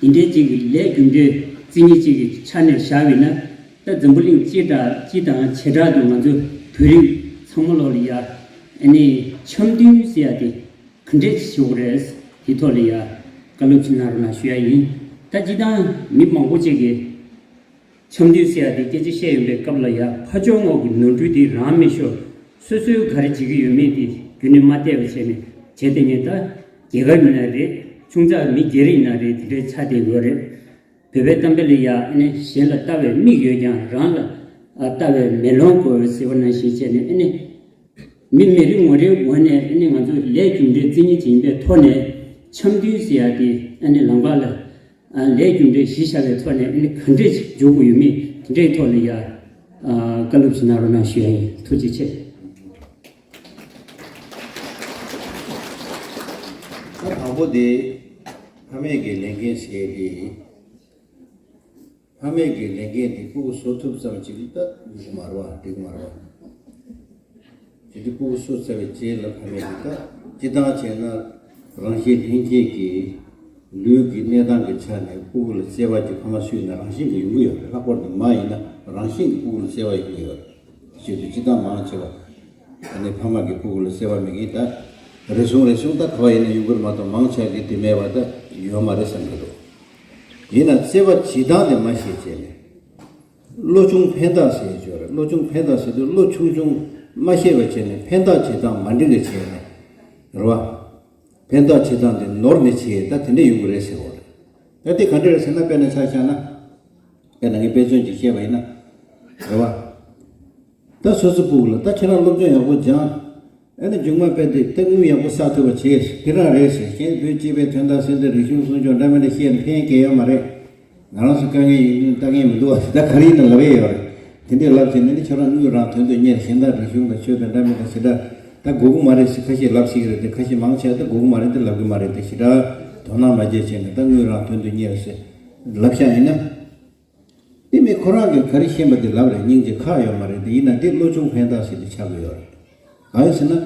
དེ་འདྲའི་གཅིག་གི་ལས་རྒྱུ་འབྲས་རྩིས་གཉིས་གཅིག་གི་ཆ་ནས་བཞག་པ་ཡིན་ན་ད་འཛམ་བུ་གླིང་སྤྱི་དང་སྤྱི་དང་བྱེ་བྲག་ཏུ་ང་ཚོ་བོད་རིགས་ཚང་མ་ལོག་ལ་ཡ་ཨ་ནི་འཆམ་མཐུན་ཟེར་ཡ་དེ། ག་འདྲས་ཞུ་དགོས་རེད། དེ་ཐོག་ལ་ཡ་བཀའ་སློབ་ཅིག་གནང་རོགས་གནང་ཞུ་ཡ་ཡིན། ད་སྤྱིར་བཏང་མི་མང་པོ་ཅིག་གིས་འཆམ་མཐུན་ཟེར་ཡ་དེ་སྐད་ཆ་བཤད་ཡོང་པའི་སྐབས་ལ་ཡ་ཕ་ཕྱོགས་ངོས་ཀྱི་ནོར་འཁྲུལ་དེ་རང་མི་ཤོར། སོ་སོའི་ག་རེ་བྱེད་ཀྱི་ཡོད་མེད་དེ་རྒྱུན་ནས་མ་བལྟས་པ་བྱས་ནས་བྱས་ཏེ་ངས་ད་རྒྱལ་ཁབ་ཡིན་ན་རེད། ཆུང་ཙག་མི་སྒེར་ཡིན་ན་རེད། དེ་འདྲའི་ཆ་དེ་ཡོད་རེད། བོད་པའི་གཏམ་དཔེ་ལ་ཡ་ཨ་ནི་གཞན་ལ་ལྟ་བའི་མིག་ཡོད་ཀྱང་རང་ལ་ཨ་ལྟ་བའི་མེ་ལོང་དགོས་ཟེར་བ་ནང་བཞིན་བྱས་ནས་ཨ་ནི། མི་མི་རེ་ངོ་རེའི་ངོས་ནས་ཨ་ནི་ང་ཚོ་ལས་རྒྱུ་འབྲས་རྩིས་གཉིས་ཅིག་ཡིན་པའི་ཐོག་ནས་འཆམ་མཐུན་ཟེར་ཡ་དེ་ཨ་ནི་ལམ་ཁ་ལ་ཨ་ལས་རྒྱུ་འབྲས་གཞི་བཞག་པའི་ཐོག་ནས་ཨ་ནི་ག་འདྲས་ཅིག་འཇོག་དགོས་ཡོད་མེད་དེ་འདྲའི་ཐོག་ལ་ཡ་ཨ་བཀའ་སློབ་ཅིག་གནང་རོགས་གནང་ཞུ་ཡ་ཡིན། ཐུགས་རྗེ་ཆེ། ད་དང་པོ་དེ་ཕ་མེས་ཀྱི་ལས་འགན་ཟེར་ཡ་དེ། ཕ་མེས་ཀྱི་ལས་འགན་དེ་སྤུ་གུ་བཟོ་ཐུབ་ཙམ་ཅིག་ལ་ད་འགྲིག་གི་མ་རེད་བ། འགྲིག་གི་མ་རེད་བ། དེ་དུས་སྤུ་གུ་བཟོ་ཚར་བའི་རྗེས་ལ་ཕ་མེས་ཀྱིས་ད་སྤྱིར་བཏང་བྱས་ན་རང་གཤིས་ལྷན་སྐྱེས་ཀྱི་ལུས་ཀྱི་གནས་སྟངས་ཀྱི་ཆ་ནས་སྤུ་གུ་ལ་བརྩེ་བ་ཅིག་ཕ་མ་སུ་ཡིན་ན་རང་བཞིན་གྱིས་ཡོང་གི་ཡོད་རེད། ལྷག་པར་དུ་མ་ཡིན་ན་རང་བཞིན་གྱིས་སྤུ་གུ་ལ་བརྩེ་བ་ཡོང་གི་ཡོད་རེད། བྱས་དུས་སྤྱིར་བཏང་མང་ཆེ་བ་ཨ་ནི་ཕ་མ་གིས་སྤུ་གུ་ལ་བརྩེ་བ་མེད་མཁན་ད་རེ་ཟུང་རེ་ཟུང་ད་ག་བ་ཡིན་ན་ཡོང་གི་རེད་མ་གཏོགས་མང་ཆེ་བ་གིས་དེ་མེད་པ་ད་ཡོད་མ་རེད་བསམ་གྱི་འདུག་ཡིན་ན་བརྩེ་བ་བྱེད་སྟངས་དེ་མ་ཤེས་བྱས་ནས། བློ་ཆུང་ཕན་བཏགས་ཟེར་ཡོད་རེད། བློ་ཆུང་ཕན་བཏགས་ཟེར་དུས་བློ་ཆུང་ཆུང་མ་ཤེས་པ་བྱས་ནས་ཕན་བཏགས་བྱེད་སྟངས་མ་འགྲིག་པ་བྱས་ནས་རེད་བ། ཕན་བཏགས་བྱེད་སྟངས་དེ་ནོར་ནས་བྱས་ད་དེ་འདྲ་ཡོང་གི་རེད་ཟེར་བ་རེད། ད་དེ་ག་འདྲ་རེད་ཟེར་ན་དཔེར་ན་ཆ་བཞག་ན། དཔེར་ན་ངས་དཔེ་མཚོན་ཅིག་བཤད་པ་ཡིན་ན། རེད་བ། ད་སོ་སོ་སྤུ་གུ་ལ་ད་ཁྱེད་རང་སློབ་སྦྱོང་ཡག་པོ་སྦྱངས། ཨ་ནི་མཇུག་མ་དཔེ་དེ་ད་དངུལ་ཡག་པོ་བསགས་ཐུབ་པ་བྱས། དེ་རང་རེད་ཟེར། གཞན་བོད་སྤྱི་པའི་དོན་དང་སེམས་དང་རིག་གཞུང་སྲུང་སྐྱོང་འདྲ་མི་འདྲ་བཤད་ནས་ཕན་གྱི་ཡོད་མ་རེད། ང་རང་ཚོ་དཀའ་ངལ་ཡིན་དུས་ལྟ་མཁན་མི་འདུག་བ། ད་ག་རེ་ཡིན་ན་ལབ་ཡས་ཡོད་རེད། དེ་འདྲས་ལབ་བྱས་ནས་ནི་ཁྱོད་རང་དངུལ་རང་དོན་དུ་གཉེར། གཞན་དག་རིག་གཞུང་དང་ཆོས་དང་འདྲ་མི་འདྲ་ཞེ་དྲག་ད་དགོས་ཀྱི་མ་རེད་ཟེར་ཁ་ཤས་ལབ་སྲིད་ཀྱི་རེད་དེ། ཁ་ཤས་མང་ཆེ་བ་ད་དགོས་ཀྱི་མ་རེད་དེ་ལབ་ཀྱི་མ་རེད་དེ། ཞེ་དྲག་དོ་སྣང་མ་བྱེད་བྱས་ནས་ད་དངུལ་རང་དོན་དུ་གཉེར་ཟེར་ལབ་བཞག་ཡིན་ན། དེ་མིན་ཁོ་རང་གིས་ག་རེ་ཤེས་པ་དེ་ལབ་རེད། སྙིང་རྗེ་ཁག་ཡོད་མ་རེད་དེ། ཡིན་ན་དེ་བློ་ཆུང་ཕན་བཏགས་ཟེར་དེ་ཆགས་ཀྱི་ཡོད་རེད། གང་ཡིན་ཟེར་ན།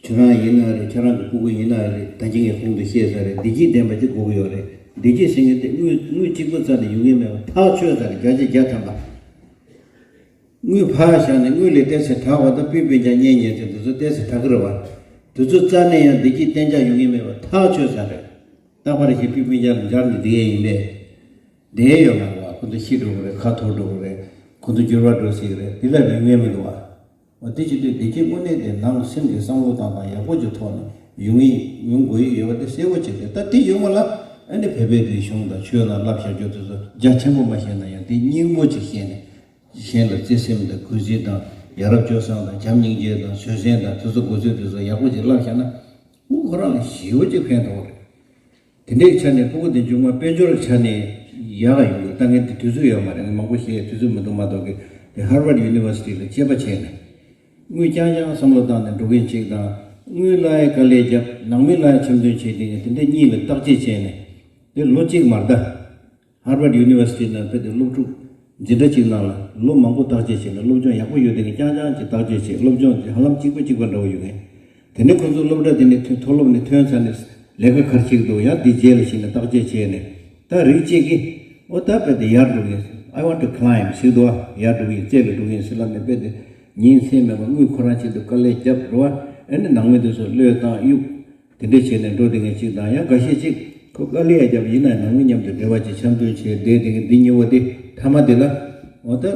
ཁྱོད་རང་ཡིན་ན་རེད། ཁྱོད་རང་གི་སྤུ་གུ་ཡིན་ན་རེད། ད་ཅི་ངས་གོང་དུ་བཤད་ས་རེད། བདེ་སྐྱིད་ལྡན་པ་ཅིག་དགོས་ཀྱི་ཡོད་རེད། བདེ་སྐྱིད་ཟེར་མཁན་དེ་དངུལ་དངུལ་གཅིག་པུ་རྩ་ནས་ཡོང་གི་མེད་པ། ཐག་ཆོད་ས་རེད། བརྒྱ་ཆ་བརྒྱ་ཐམ་པ། དངུལ་ཕར་བཞག་ནས་དངུལ་ལས་ཏོག་ཙམ་དྲག་པ་དང་སྤུས་སྤུན་ཀྱག་གཉེན་ཉེ་ཚན་དེ་ཚོ་ཏོག་ཙམ་དྲག་གི་རེད་བ། དེ་ཚོ་རྩ་ནས་ཡང་བདེ་སྐྱིད་གཏན་འཇགས་ཡོང་གི་མེད་པ་ཐག་ཆོད་ས་རེད། རྟག་པར་ཞིག་སྤུས་སྤུན་ཀྱག་ལ་འབྱར་ནས་བསྡད་ཡས་ཡིན་པས། བསྡད་ཡས་ཡོད་མ་རེད་བ། ཁོ་ཚོ་ཤི་འགྲོ་གི་རེད། ཁ་འཐོར་འགྲོ་གི་རེད། ཁོ་ཚོ་འགྱུར་བ་འགྲོ་སྲིད་ཀྱི་རེད། དེ་ལ་རིན་ངེས་མི་འདུག་བ། འོ་དེ་བྱེད་དུས་བདེ་སྐྱིད་དངོས་གནས་དེ་ནང་སེམས་ཀྱི་བསམ་བློ་བཏང་སྟངས་ཡག་པོ་ཅིག་ཐོག་ནས་ཡོང་ཡིན་ཡོང་དགོས་ཡི་ཡོད་པ་དེ་གསལ་པོ་ཅིག་རེད། ད་དེ་ཡོང་བ་ལ་ཨ་ནི་བོད་པའི་རིག་གཞུང་དང་ཆོས་ལ་བསླབ་བྱ་རྒྱུ་དེ་ཚོ་རྒྱ་ཆེན་པོ་མ་ཤེས་ན་ཡང་དེ་སྙིང་པོ་ཅིག་ཤེས་ནས་གཞན་ལ་བརྩེ་སེམས་དང་གུས་བརྩི་དང་ཡ་རབས་སྤྱོད་བཟང་དང་བྱམས་སྙིང་རྗེ་དང་བཟོད་བསྲན་དང་དེ་ཚོ་དགོས་ཚུལ་དེ་ཚོ་ཡག་པོ་ཅིག་བསླབ་བྱས་ན་ཨུ་ཁོ་རང་ལ་ཞེ་པོ་ཅིག་ཕན་ཐོགས་རེད། དེ་འདྲའི་ཆ་ནས་སྤུ་གུ་དེ་མཇུག་མ་དཔལ་འབྱོར་ཆ་ནས་ཡག་ག་ཡོང་གི། ད་ངས་དེ་དུས་ཚོད་ཡོད་མ་རེད། ངས་མང་པོ་བཤད་དུས་ཚོད་མི་འདུག་མ་གཏོགས་ཀྱི་དེ་Harvard University ལ་དཔྱད་པ་བྱས་ནས་དངུལ་རྐྱང་རྐྱང་བསམ་བློ་བཏང་ནས་འགྲོ་མཁན་ཅིག་དང་དངུལ་ལ་ཡ་དཀའ་ལས་བརྒྱབ་ནང་མི་ལ་ཡ་འཆམ་མཐུན་བྱས་དེ་ངས་དེ་འདྲ་གཉིས་ལ་བརྟག་དཔྱད་བྱས་ནས་དེ་ལོ་གཅིག་མ་རེད་ད། Harvard University ནང་ཕེབས་ཏེ་སློབ་ཕྲུག་འཛིན་གྲྭ་གཅིག་ནང་ལ་ལོ་མང་པོ་བརྟག་དཔྱད་བྱས་ནས་སློབ་སྦྱོང་ཡག་པོ་ཡོད་དེ་ངས་རྐྱང་རྐྱང་ཅིག་བརྟག་དཔྱད་བྱས། སློབ་སྦྱོང་དེ་ཧ་ལམ་གཅིག་པ་གཅིག་པ་འདྲ་བོ་ཡོད་མཁན། དེ་ནས་ཁོ་ཚོ་སློབ་གྲྭ་དེ་ནས་ཐོན་མཐོ་སློབ་ནས་ཐོན་ཚར་ནས་ལས་ཀ་ག་རེ་བྱེད་ཀྱི་འདུག་ཡང་དེ་རྗེས་ལ་ཕྱིན་ནས་བརྟག་དཔྱད་བྱས་ནས་ད་རིགས་གཅིག་གིས་ཨོ་ད་དཔེ་དེ་ཡར་འགྲོ་གི་ཡིན། I want to climb ཟེར་འདུག་བ། ཡར་འགྲོ་གི་ཡིན། རྩེ་ལ་འགྲོ་གི་ཡིན་ཟེར་ལབ་ནས་དཔེ་དེ་ཉིན་མཚན་མེད་པར་དངུལ་ཁོ་རང་ཆེད་དུ་དཀའ་ལས་བརྒྱབ་འགྲོ་བ། ཨ་ནི་ནང་མི་དེ་ཚོ་བློས་བཏང་གཡུག་དེ་འདྲ་བྱས་ནས་འགྲོ་བསྡད་མཁན་ཅིག་དང་། ཡང་འགའ་ཤས་ཅིག་ཁོ་དཀའ་ལས་ཡ་བརྒྱབ་ཡིན་ན་ནང་མི་མཉམ་དུ་འབྲེལ་བ་ཅིག་འཆམ་མཐུན་བྱས་བསྡད་དེ་འདི་གཉིས་པོ་དེ་མཐའ་མ་དེ་ལ་འོ་ད་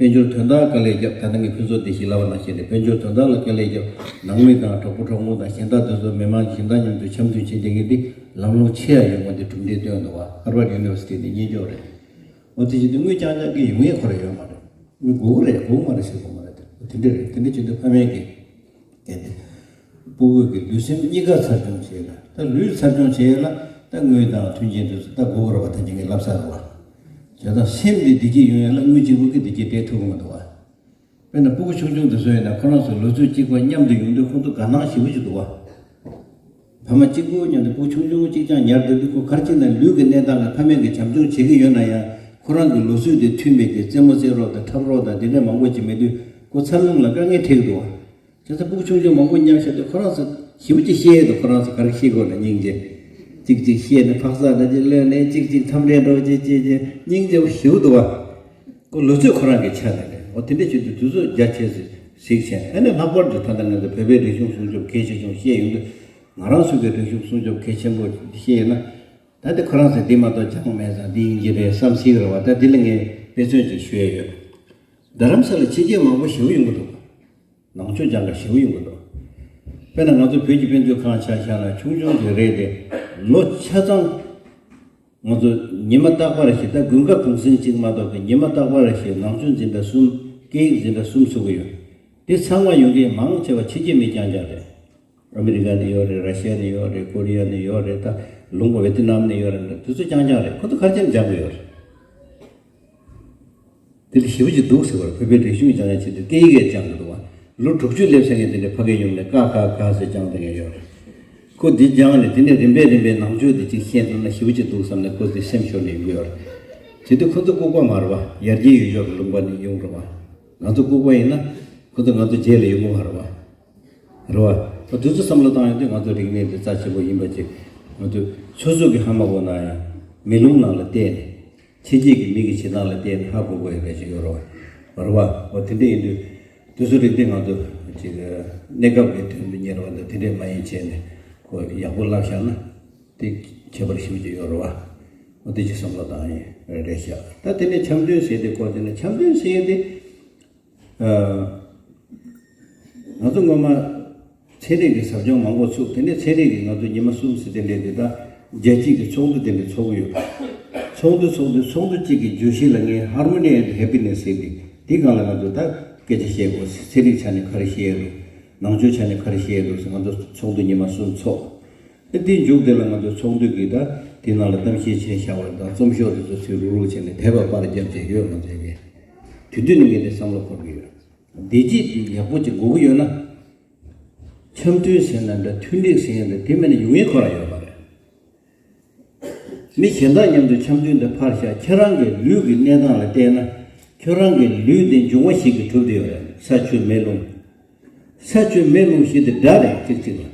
དཔལ་འབྱོར་དོན་དག་དཀའ་ལས་བརྒྱབ། ད་ལྟ་ངས་ཕུན་ཚོགས་བདེ་སྐྱིད་ལབ་པ་ནང་བཞིན་རེད། དཔལ་འབྱོར་དོན་དག་ལ་དཀའ་ལས་བརྒྱབ། ནང་མི་དང་གྲོགས་པོ་གྲོགས་མོ་དང་གཞན་དག་དེ་ཚོ་མི་མང་གཞན་དག་མཉམ་དུ་འཆམ་མཐུན་བྱས་བསྡད་མཁན་འདི་ལམ་ལྷོང་ཆེ་ཡ་ཡོད་མཁན་དེ་གྲུབ་འབྲས་སྟོན་འདུག་བ། Harvard University ནས་གཉེན་སྐྱོང་རེད། འོ་དེ་བཞིན་དུ་དངུལ་རྐྱང་རྐྱང་གི་ཡོང་ཡས་ཁོ་ར་ཡོད་མ་རེད། དངུལ་དགོས་ཀྱི་རེད་དགོས་ཀྱི་མ་རེད་ཟེར་དགོས་མ་རེད། དེ་འདྲ་རེད། དེ་འདྲ་བྱེད་དུས་ཕ་མས་ཀྱི་གལ་ཏེ་སྤུ་གུ་གི་ལུས་སེམས་གཉིས་ཀ་འཚར་སྐྱོང་བྱེད་ཡ་ལ། ད་ལུས་འཚར་སྐྱོང་བྱེད་ཡ་ལ་ད་དངུལ་དང་མཐུན་རྐྱེན་དེ་ཚོ་ད་དགོས་ཀྱི་རེད་བ། ད་ཅི་ངས་ལབ་ཚར་རེད་བ། བྱས་ཙང་སེམས་འདི་བདེ་སྐྱིད་ཡོང་ཡ་ལ་དངུལ་གཅིག་པོ་གིས་བདེ་སྐྱིད་སྤྲད་ཐུབ་ཀྱི་མི་འདུག་བ། དཔེར་ན་སྤུ་གུ་ཆུང་ཆུང་དེ་ཚོ་ཡིན་ན་ཁོ་རང་ཚོ་ལོ་ཚོད་གཅིག་པ་མཉམ་དུ་ཡོང་དུས་ཁོང་ཚོ་དགའ་སྣང་ཞེ་པོ་ཅིག་འདུག་བ། ཕ་མ་གཅིག་པུ་མཉམ་དུ་སྤུ་གུ་ཆུང་ཆུང་གཅིག་རྐྱང་ཉར་བསྡད་དུས་ཁོ་ག་རེ་བྱས་ན་ལུས་ཀྱི་གནས་སྟངས་ལ་ཕ་མས་ཀྱིས་བྱམས་སྐྱོང་བྱེད་ཀྱི་ཡོད་ན་ཡང་ཁོ་རང་གི་ལོ་ཚོད་དེ་མཐུན་པའི་གི་རྩེད་མོ་རྩེ་རོགས་དང་འཁྲབ་རོགས་དང་དེ་འདྲ་མང་པོ་ཅིག་མེད་དུས་ཁོ་འཚར་ལོངས་ལ་དཀའ་ངལ་འཕྲད་ཀྱི་འདུག་བ། བྱས་ཙང་སྤུ་གུ་ཆུང་ཆུང་མང་པོ་མཉམ་བཞག་དུས་ཁོ་རང་ཚོ་ཞེ་པོ་ཅིག་བཤད་ཡས་འདུག་ཁོ་རང་ཚོ་ག་རེ་བཤད་དགོས་ན་སྙིང་རྗེ། གཅིག་གཅིག་བཤད་ནས་ཕག་ཚག་འདྲ་ཅིག་གློད་ནས་གཅིག་གཅིག་འཚམས་འདྲི་འདྲ་བོ་ཅིག་བྱས་བྱས་སྙིང་རྗེ་པོ་ཞེ་པོ་འདུག་བ། ཁོ་ལོ་ཚོད་ཁོ་རང་གི་ཆ་ནས་རེད། འོ་དེ་འདྲ་བྱེད་དུས་དུས་ཚོད་རྒྱ་ཆེ་ཟིག་ཟིག་བྱས། ཨ་ནི་ལྷག་པར་དུ་ད་ལྟ་ང་ཚོ་བོད་པའི་རིག་གཞུང་སྲུང་སྐྱོབ་གལ་ཆེ་ཆུང་བཤད་ཡོང་དུས་ང་རང་ཚོ་གི་རིག་གཞུང་སྲུང་སྐྱོབ་གལ་ཆེན་པོ་བཤད་ཡོད་ན། ད་དེ་ཁོ་རང་ཚོས་འདི་མ་གཏོགས་སྦྱངས་མེད་ཙང་འདི་ཡིན་གྱི་རེད་བསམ་སྲིད་རེད་བ། ད་འདི་ལ་ངས་དཔེ་མཚོན་ཅིག་ཞུ་ཡས་ཡོད། རྡ་རམ་ས་ལ་ཕྱི་རྒྱལ་མང་པོ་ཞེ་པོ་ཡོང་གི་འདུག་ནང་ཆོས་སྦྱང་མཁན་ཞེ་པོ་ཡོང་གི་འདུག་དཔེར་ན་ང་ཚོ་བོད་ཀྱི་དཔེ་མཛོད་ཁང་ཆ་བཞག་ན་ཆུང་ཆུང་ཞིག་རེད་དེ། ལོ་ཆ་ཚང་ང་ཚོ་ཉི་མ་རྟག་པར་ཞིག་ད་དགུན་ཁ་གུང་གསེང་གཅིག་མ་གཏོགས་ཀྱི་ཉི་མ་རྟག་པར་ཞིག་ནང་ཆོས་འཛིན་གྲྭ་གསུམ། སྐད་ཡིག་འཛིན་གྲྭ་གསུམ་ཚུགས་ཀྱི་ཡོད། དེ་ཚང་མ་ཡོང་མཁན་མང་ཆེ་བ་ཕྱི་རྒྱལ་མི་རྐྱང་རྐྱང་རེད། ཨ་མི་རི་ཀ་ནས་ཡོད་རེད། ར་ཤི་ཡ་ནས་ཡོད་རེད། ཀོ་རི་ཡ་ནས་ཡོད་རེད། ད་ལུང་པ་ཝེ་ཏི་ནམ་ནས་ཡོད་རེད། དེ་ཚོ་རྐྱང་རྐྱང་རེད། ཁོ་ཚོ་ག་རེ་བྱས་ནས་སྦྱང་གི་ཡོད་རེད། དེ་ལ་ཞེ་པོ་ཅིག་འདུག་ཟེར་བར་བོད་པའི་རིག་གཞུང་སྦྱང་ཡ་ཆེད་དུ་སྐད་ཡིག་ཡང་སྦྱང་གི་འདུག་བ། ལོ་དྲུག་ཅུ་སླེབས་ཟེར་མཁན་དེ་འདྲ་ཕ་གིར་ཡོང་ནས་ཀ་ཁ་ག་ཟེར་སྦྱང་བསྡད་མཁན་ཡོད་རེད། ཁོ་འདི་སྦྱངས་ནས་དེ་ནས་རིམ་པས་རིམ་པས་ནང་ཆོས་དེ་ཅིག་ཤེས་ཐུབ་ན་ཞེ་པོ་ཅིག་འདུག་བསམ་ནས་ཁོ་ཚོའི་སེམས་ཤོར་ནས་ཡོང་གི་ཡོད་རེད། དེ་དུས་ཁོ་ཚོ་ལྐུགས་པ་མ་རེད་བ། ཡར་རྒྱས་ཡུལ་ཕྱོགས་ཀྱི་ལུང་པ་ནས་ཡོང་རེད་བ། ང་ཚོ་ལྐུགས་པ་ཡིན་ན་ཁོ་ཚོ་ང་ཚོ་རྗེས་ལ་ཡོང་གི་མ་རེད་བ། རེད་བ། དེ་ཚོ་བསམ་བློ་བཏང་ཡོང་དུས་ང་ཚོ་རིག་གནས་འདི་རྩ་ཆེན་པོ་ཡིན་པ་ཅིག་ང་ཚོ་སོ་སོ་གི་ཧ་མ་གོ་ན་ཡང་མེ་རླུང་ནང་ལ་བལྟས་ནས། ཕྱི་རྒྱལ་གྱི་མི་གི་བྱེད་སྟངས་ལ་བལྟས་ནས་ཧ་གོ་དགོས་ཡ་ག་ཅིག་ཡོད་རེད་བ། རེད་བ། འོ་དེ་འདྲ་ཡིན་དུས་དེ་ཚོ་རིག་གནས་ང་ཚོ་ཅིག་གནས་སྐབས་ཀྱི་དོན་དུ་གཉེར་བ་དང་དེ་འདྲས་མ་ཡིན་བྱས་ནས་ཁོ་ཡག་པོ་བསླབ་བཞག་ན་དེ་ཁྱད་པར་ཞེ་པོ་ཅིག་ཡོད་རེད་བ། འོ་དེ་ཅིག་བསམ་བློ་བཏང་ཡས་རེད་ཤག་ད་དེ་ནས་འཆམ་མཐུན་ཟེར་དེ་སྐོར་དེ་ནས་འཆམ་མཐུན་ཟེར་ཡས་དེ། ང་ཚོ་སྔོན་མ་ཚན་རིག་གི་ཟབ་སྦྱོང་མང་པོ་ཚུགས། དེ་ནས་ཚན་རིག་གི་ང་ཚོ་ཉི་མ་གསུམ་ཟེར་དེ་འདྲས་དེ་དག་རྒྱལ་སྤྱིའི་གི་ཚོགས་འདུ་དེ་འདྲས་ཚོགས་ཀྱི་ཡོད། ཚོགས་འདུ་ཚོགས་དུས་ཚོགས་འདུ་གཅིག་གི་བརྗོད་གཞི་ལ་ངས་Harmony and Happiness ཟེར་ཏེ་དེ་སྒང་ལ་ང་ཚོ་ད་སྐད་ཆ་བཤད་དགོས། ཚན་རིག་ཆ་ནས་ག་རེ་བཤད་ཡོད་འདུག་ནང་ཆོས་ཆ་ནས་ག་རེ་བཤད་ཡོད་འདུག་ཟེར་ང་ཚོ་ཚོགས་འདུ་ཉི་མ་གསུམ་ཚོགས། ཨ་དེའི་མཇུག་དེ་ལ་ང་ཚོ་ཚོགས་འདུ་གི་ད་དེ་ནང་ལ་གཏམ་བཤད་བྱས་བཞག་པ་དང་རྩོམ་ཤོག་དེ་ཚོ་ཚུར་རུག་རུག་བྱས་ནས་དེབ་པར་བརྒྱབ་བྱས་ཡོད་ང་ཚོའི་གི། དེ་དུས་ནས་ངས་དེ་བསམ་བློ་འཁོར་གི་ཡོད། བདེ་སྐྱིད་དེ་ཡག་པོ་ཅིག་དགོས་ཀྱི་ཡོད་ན། འཆམ་མཐུན་ཟེར་ན་འདྲ་མཐུན་སྒྲིལ་ཟེར་ཡ་འདྲ་དེ་མེད་ན་ཡོང་ཡས་ཁོ་རང་ཡོད་མ་རེད། མི་གཞན་དག་མཉམ་དུ་འཆམ་མཐུན་དེ་ཕར་བཞག་ཁྱེད་རང་གི་ལུས་ཀྱི་གནས་སྟངས་ལ་བལྟས་ན་ཁྱོད་རང་གི་ལུས་དེ་འབྱུང་བ་བཞི་གིས་གྲུབ་བསྡད་ཡོད་རེད། ས་ཆུ་མེ་རླུང་། ས་ཆུ་མེ་རླུང་བཞི་དེ་དགྲ་རེད་གཅིག་གཅིག་ལ།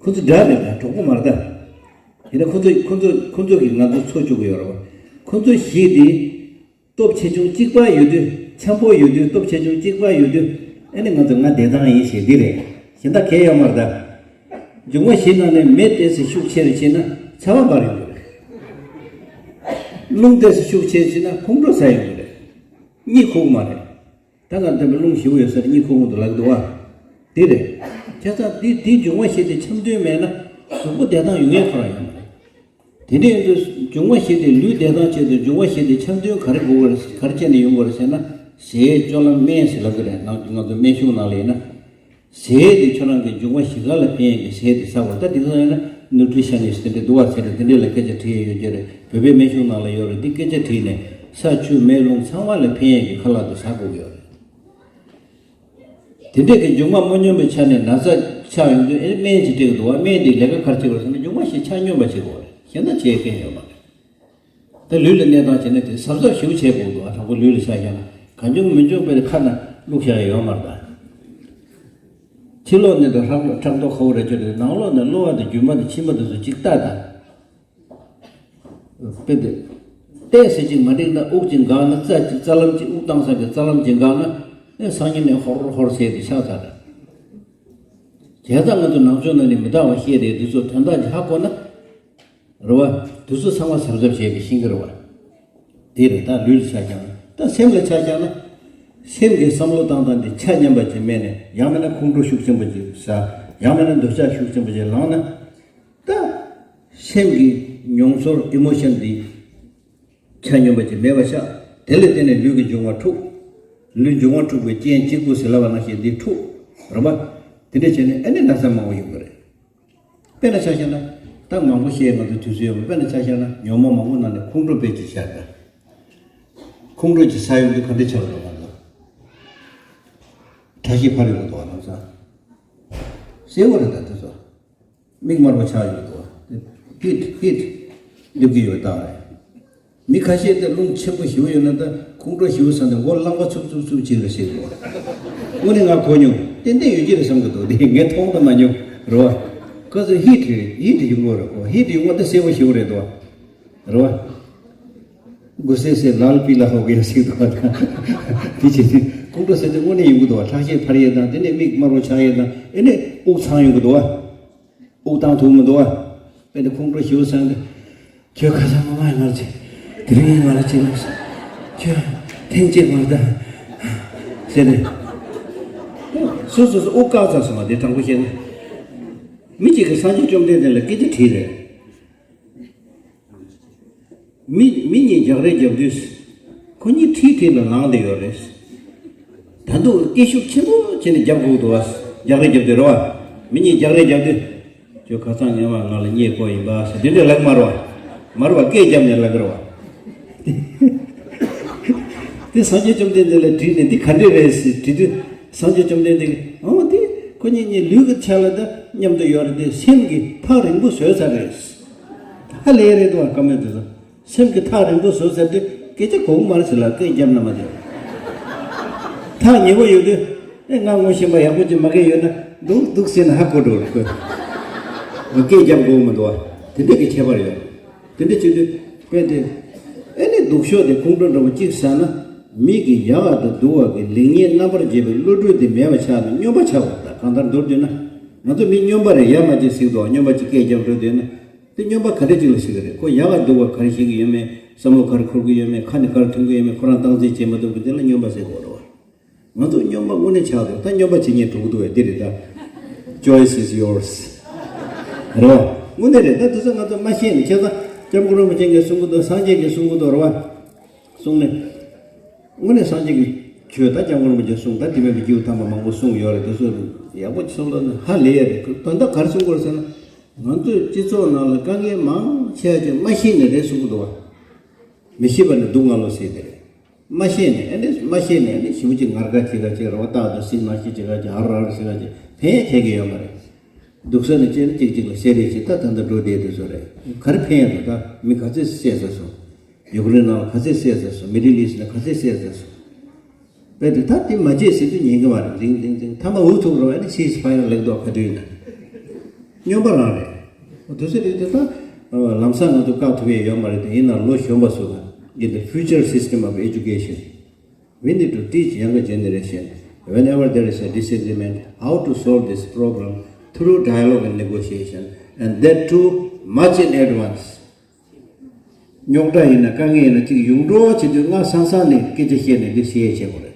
ཁོ་ཚོ་དགྲ་རེད་ད་གྲོགས་པོ་མ་རེད་ད། ཡིན་ན་ཁོ་ཚོ་ཁོ་ཚོ་ཁོ་ཚོ་གིས་ང་ཚོ་འཚོ་བཅུག་གི་ཡོད་རེད་བ། ཁོ་ཚོ་བཞི་དེ། སྟོབས་ཆེ་ཆུང་གཅིག་པ་ཡོད་དུས་ འཆམ་པོ་ཡོད་དུས། སྟོབས་ཆེ་ཆུང་གཅིག་པ་ཡོད་དུས། ཨ་ནི་ང་ཚོ་ང་བདེ་ཐང་ཡིན་ཞེས་འདི་རེད། གཞན་དག་གལ་ཡོད་མ་རེད་ད། འབྱུང་བ་བཞི་ནང་ནས་མེ་ཏོག་ཙམ་ཤུགས་ཆེ་རུ་ཕྱིན་ན་ཚ་བ་འབར་ཡོང་གི་རེད། རླུང་ཏོག་ཙམ་ཤུགས་ཆེ་ཕྱིན་ན་ཁོང་ཁྲོ་ཟ་ཡོང་གི་རེད། གཉིད་ཁུག་མ་རེད། ད་ང་འདི་མི་རླུང་ཞེ་པོ་ཡོད་ས་རེད། གཉིད་ཁུག་མི་འདུག་ལབ་འདུག་བ། དེ་རེད། བྱས་ཙང་དེ་དེ་འབྱུང་བ་བཞི་དེ་འཆམ་མཐུན་མེད་ན་གཟུགས་པོ་བདེ་ཐང་ཡོང་ཡས་ཁོ་རང་ཡོད་མ་རེད། དེ་འདྲ་ཡིན་དུས་འབྱུང་བ་བཞི་དེ་ལུས་བདེ་ཐང་ཆེད་དུ་འབྱུང་བ་བཞི་དེ་འཆམ་མཐུན་ག་རེ་དགོས་པ་རེད། ག་རེ་བྱས་ནས་ཡོང་དགོས་རེད་ཟེར་ན། ཟས་སྤྱོད་ལམ་སྨན་ཟེར་ལབ་ཀྱི་རེད། ནང་ང་ཚོ་སྨན་གཞུང་ནང་ལ་ཡིན་ན། ཟས་དེ་ཁྱོད་རང་གི་འབྱུང་བ་བཞི་ག་ལ་ཕན་ཡས་ཀྱི་ཟས་དེ་ཟ་དགོས། ད་དེང་སང་ཡིན་ན་ནུ་ཊི་རི་ཤ་ནི་སི་ཊི་དེ་འདྲ་འདུག་བ་ཟེར་ཏེ་དེ་འདྲ་ལ་སྐད་ཆ་དྲིས་ཡས་ཡོད་ཀྱི་རེད། བོད་པའི་སྨན་གཞུང་ནང་ལ་ཡོད་རེད། འདི་སྐད་ཆ་དྲིས་ནས་ས་ཆུ་མེ་རླུང་ཚང་མ་ལ་ཕན་ཡས་ཀྱི་ཁ་ལག་དེ་ཟ་དགོས་ཀྱི་ཡོད་རེད། དེ་འདྲས་ཀྱི་འབྱུང་བ་མ་སྙོམས་པའི་ཆ་ནས་ན་ཚ་ཆགས་ཡོང་དུས་ཨེ་སྨན་ཅིག་སྤྲད་ཀྱི་འདུག་བ། སྨན་འདིས་ལས་ཀ་ག་རེ་བྱེད་དགོས་ཟེར་ན་འབྱུང་བ་བཞི་ཆ་སྙོམས་པ་བྱེད་དགོས་རེད། གཞན་དག་བྱེད་མཁན་ཡོད་མ་རེད། ད་ལུས་ལ་གནས་སྟངས་བྱས་ན་དེ་གཟབ་གཟབ་ཞེ་པོ་བྱེད་དགོས་འདུག་བ། དྲང་པོ་ལུས་ལ་ཆ་བཞག་ན་གང་བྱུང་མི་འབྱུང་དཔེ་ཁ་ན་བླུགས་བཞག་ཡ་ཡོད་མ་རེད་ད། ཕྱི་ལོགས་ནས་ད་ཕྲག་ཕྲག་དོག་ཁ་བོ་རེ་བཅོས་ཏེ་ནང་ལོགས་ནས་གློ་བ་དང་རྒྱུ་མ་དང་མཆིན་པ་དེ་ཚོ་གཅིག་ལྟ་དང་། དཔེ་དེ། ཏོག་ཙམ་ཅིག་མ་འགྲིག་ན། དབུགས་ཅིག་འགག་ན། རྩ་ཅིག་རྩ་ལམ་ཅིག་དབུགས་བཏང་ས་གི་རྩ་ལམ་ཅིག་འགག་ན། ཨེ་སང་ཉིན་ནས་ཧོར་ཧོར་བྱས་ཏེ་ཆགས་ཚར་རེད། བྱས་ཙང་ང་ཚོ་ནང་ཆོས་ནང་ནས་མི་རྟག་པ་བཤད་རེད། འདི་ཚོ་དོན་དག་ཅིག་ཧ་གོ་ན། རེད་བ། འདི་ཚོ་ཚང་མ་གཟབ་གཟབ་བྱས་པའི་ཤེས་ཀྱི་རེད་བ། དེ་རེད། ད་ལུས་ལ་ཆ་བཞག་ན། ད་སེམས་ལ་ཆ་བཞག་ན། སེམས་ཀྱི་བསམ་བློ་བཏང་སྟངས་དེ་ཆ་མཉམ་པ་ཅིག་མེད་ནས། ཡང་མིན་ན་ཁོང་ཁྲོ་ཤུགས་ཆེན་པོ་ཅིག་ཟ། ཡང་མིན་ན་འདོད་ཆགས་ཤུགས་ཆེན་པོ་ཅིག་ལངས་ན། ད། སེམས་ཀྱི་མྱོང་ཚོར་ཨི་མོ་ཤན་འདི་ཆ་སྙོམས་པ་ཅིག་མེད་པ་ཤག་དེ་ལ་བརྟེན་ནས་ལུས་ཀྱི་འབྱུང་བ་འཁྲུགས། ལུས་འབྱུང་བ་འཁྲུགས་པའི་རྐྱེན་གཅིག་པུ་ཟེར་ལབ་པ་ནང་བཞིན་འདི་འཁྲུགས། རེད་པ། དེ་འདྲ་བྱས་ནས་ཨ་ནི་ན་ཚ་མང་པོ་ཡོང་གི་རེད། དཔེར་ན་ཆ་བཞག་ན། ད་མང་པོ་བཤད་ང་ཚོ་དུས་ཚོད་ཡོད་མ། དཔེར་ན་ཆ་བཞག་ན་ཉོན་མོངས་མང་པོ་ནང་ནས་ཁོང་ཁྲོ་དཔེ་ཅིག་བཞག་ད། ཁོང་ཁྲོ་ཅིག་ཟ་ཡོང་དུས་ག་འདྲ་ཆགས་འགྲོ་ང་ཚོ། ཁྲག་ཤེད་འཕར་ཡོང་གི་འདུག་བ། ལམ་སང་། གསལ་པོ་རེད་ད་དེ་ཚོ། མིག་དམར་པོ་ཆགས་ཡོང་གི་འདུག་བ། ཧིཊ་ཧིཊ་སླེབས་ཀྱི་ཡོད་རྟགས་རེད། མི་ཁ་ཤས་དེ་རླུང་ཆེན་པོ་ཞེ་པོ་ཡོད་ན་ད་ཁོང་ཁྲོ་ཞེ་པོ་ཟ་ནས་མགོ་རླངས་པ་འཚུབ་འཚུབ་འཚུབ་བྱེད་རེད་ཟེར་གི་འདུག་བ། དངོས་གནས་ང་གོ་མྱོང་། ཏན་ཏན་ཡོད་ཀྱི་རེད་བསམ་གི་འདུག་དེ་ངས་མཐོང་དང་མ་མྱོང་། རེད་བ། ཁོ་ཚོ་ཧིཊ་རེད། ཧིཊ་ཡོང་གི་རེད། ཁོ་ཧིཊ་ཡོང་བ་དེ་གསལ་པོ་ཞེ་པོ་རེད་འདུག་བ། རེད་བ། གུ་སེ་སེ་ལ་ལ་པི་ལ་ཧོ་གི་ཡ་ཟེར་གི་འདུག་བ། དེ་བྱས་ནས་ཁོང་ཁྲོ་ཟེར་དུས་དངོས་གནས་ཡོང་གི་འདུག་བ། ཁྲག་ཤེད་འཕར་ཡས་དང་། དེ་ནས་མིག་དམར་པོ་ཆགས་ཡས་དང་། ཨེ་ནས་དབུགས་འཚང་ཡོང་གི་འདུག་བ། དབུགས་བཏང་ཐུབ་མི་འདུག་བ། དཔེ་འདི་ཁོང་ཁྲོ་ཞེ་པོ་ཟ་ནས། ཁྱོད་ཁ་སང་ངོ་མ་ཡང་ང་ལ་བྱེད། དེ་རིང་ཡང་ང་ལ་བྱེད་མ་སོང་། ཁྱོད་ཐེངས་གཅིག་མ་གཏོགས་ཟེར་ནས། སོ་སོ་སོ་དབུགས་བཀག་ཚར་སོང་བ། དེ་དྲང་པོ་བཤད་ན། མི་གཅིག་གིས་སངས་རྒྱས་བཅོམ་ལྡན་འདས་ལ་སྐད་ཆ་དྲིས་རེད། མི་མི་གཉིས་རྒྱག་རེས་རྒྱབ་དུས། ཁོ་གཉིས་ཁྲིའི་ཁྲིར་ལངས་བསྡད་ཡོད་རེད། ད་དུང་སྐད་ཤུགས་ཆེན་པོ་བྱས་ནས་རྒྱབ་དགོས་འདུག་བ། རྒྱག་རེས་རྒྱབ་དུས་རེད་བ། མི་གཉིས་རྒྱག་རེས་རྒྱབ་དུས། ཁྱོད་ཁ་སང་ཉེ་བ་ང་ལ་བརྙས་བཀོད་ཡིན་པ་ཟེར་དེ་འདྲས་ལབ་མ་རེད་བ། མ་རེད་བ། སྐད་རྒྱབ་ནས་ལབ་ཀྱི་རེད་བ། དེ་སངས་རྒྱས་བཅོམ་ལྡན་འདས་ལ་དྲིས་ནས་འདི་ག་འདྲས་རེད་ཟེར་དྲིས་དུས། སངས་རྒྱས་བཅོམ་ལྡན་འདས་ཀྱིས་ཨོ་དེ་ཁོ་གཉིས་གཉིས་ལུས་ཀྱི་ཆ་ལ་ད་མཉམ་དུ་ཡོད་རེད་དེ། སེམས་ཀྱིས་ཐག་རིང་པོ་བཟོས་ཚར་རེད། ཧ་ལས་རེད་འདུག་བ། བཀའ་མོལ་དེ་ཚོ། སེམས་ཀྱིས་ཐག་རིང་པོ་བཟོས་ཚར་དུས་སྐད་ཆ་གོ་གི་མ་རེད་ཟེར་ལ་སྐད་རྒྱབ་ན་མ་བདེ། ཐག་ཉེ་པོ་ཡོད་དུས། ཨེ་ང་ངོ་ཤེས་པ་ཡག་པོ་ཅིག་མ་གི་ཡོད་ན་འདུག་འདུག་ཟེར་ན་ཧ་གོ་འགྲོ་རེད་ཁོས། སྐད་རྒྱབ་དགོས་མི་འདུག་བ། དེ་འདྲས་ཀྱི་ཁྱད་པར་ཡོད། དེ་འདྲ་བྱེད་དུས་དཔེ་དེ། ཨེ་ནི་སྡུག་ཤོས་དེ་ཁོང་ཁྲོ་འདྲ་པོ་གཅིག་ཟ་ན། མིག་གི་ཡག་དང་སྡུག་པ་གི་ལེགས་ཉེས་རྣམ་པར་འབྱེད་པའི་བློ་གྲོས་དེ་མེད་པ་ཆགས་ནས་སྨྱོན་པ་ཆགས་པ་དང་། གང་ལྟར་མདོར་བསྡུས་ན། ང་ཚོ་མི་སྨྱོན་པ་རེད། ཡ་མ་བྱེད་ཟེར་གི་འདུག་སྨྱོན་པ་ཅིག་སྐད་རྒྱབ་འགྲོ་དུས་ན། དེ་སྨྱོན་པ་ག་འདྲ་ཅིག་ལ་ཟེར་གི་རེད། ཁོ་ཡག་ག་སྡུག་ག་ག་རེ་ཤེས་ཀྱི་ཡོད་མེད། བསམ་བློ་ག་རེ་འཁོར་གྱི་ཡོད་མེད། ཁ་ནས་ག་རེ་ཐོན་གྱི་ཡོད་མེད། ཁོ་རང་སྟངས་འཛིན་བྱེད་མ་ཐུབ་ཀྱི་དེ་ལ་སྨྱོན་པ་ཟེར་གི་རེད་བ། ང་ཚོ་སྨྱོན་པ་དངོས་གནས་ཆགས་འདུག་ད་སྨྱོན་པ་བྱེད་མཁན་འགྲོ་གི་འདུག་བས། འདི་རེད་ད། Choice is yours. རེད་བ། དངོས་གནས་རེད། ད་དེ་ཚོ་ང་ཚོ་མ་ཤེས་ནས། བྱས་ཙང་སྐྱབས་མགོན་རིན་པོ་ཆེ་གིས་གསུང་གི་འདུག་སངས་རྒྱས་ཀྱིས་གསུང་གི་འདུག་རེད་བ། གསུང་ནས། དངོས་གནས་སངས་རྒྱས་ཀྱིས་ཆོས་ད་སྐྱབས་མགོན་རིན་པོ་ཆེས་གསུངས། ད་དྲི་མེད་པའི་སྐྱེས་བུ་དམ་པ་མང་པོ་གསུངས་ཡོད་རེད། དེ་ཚོ་ཡག་པོ་ཅིག་གསུངས་འདུག་ན་ཧ་ལས་ཡ་རེད། དོན་དག་ག་རེ་གསུང་དགོས་རེད་ཟེར་ན། ང་ཚོའི་སྤྱི་ཚོགས་ནང་ལ་དཀའ་ངལ་མང་ཆེ་བ་ཅིག་མ་ཤེས་ནས་རེད་གསུང་གི་འདུག་བ། མི་ཤེས་པ་ནི་སྡུག་བསྔལ་ལོ་ཟེར་དེ་རེད། མ་ཤེས་ནས། ཨ་ནི་མ་ཤེས་ནས་ཨ་ནི་ཞེ་པོ་ཅིག་ངར་དགའ་བྱེད་ག་བྱེད། རེད་བ། རྟག་ཏུ་སྲིད་མ་ཤེས་བྱེད་ག་བྱེད། ཧར་ཧར་བྱེད་ག་བྱེད། ཕན་ཡ་ཁྱད་ཀྱི་ཡོད་མ་རེད། སྡུག་ས་ནས་སྐྱེས་ན་གཅིག་གཅིག་ལ་བཤད་རེས་བྱེད། ད་ད་ལྟ་འགྲོ་བསྡད་དེ་ཚོ་རེད། ག་རེ་ཕན་ཡ་འདུག་ད་མི་ག་ཚོད་བསད་ཚར་སོང་། ཡུཀ་རེན་ནང་ལ་ག་ཚོད་བསད་ཚར་སོང་། མི་ཌལ་ཨིསཊ་ལ་ག་ཚོད་བསད་ཚར་སོང་། དཔེ་དེ་ད་དེ་མ་བྱེད་ཟེར་དུས་ཉན་གི་མ་རེད། འཛིང་འཛིང་འཛིང་། མཐའ་མ་འུ་ཐུག་རོགས། ཨ་ནི་སིས་ཕ་ཡར་ལེགས་འདུག་ག་དུས་ཡིན་ན། སྨྱོན་པ་རང་རེད། འོ་དེ་ཚོ་རེད་དེ། ད་ལམ་སང་ང་ཚོ་བཀག་ཐུབ་ཡས་ཡོད་མ་རེད་དེ། ཡིན་ན་ལོ་གཞོན་པ་ཚོ་ལ། In the future system of education. We need to teach younger generation, whenever there is a disagreement, how to solve this problem through dialogue and negotiation, and that too much in advance. རྙོག་དྲ་ཡིན་ན་དཀའ་ངལ་ཡིན་ན་གཅིག་ཡོང་འགྲོ་བྱེད་དུས་སྔ་སང་སང་ནས་སྐད་ཆ་བཤད་ནས་འདི་བཤད་བྱེད་དགོས་རེད།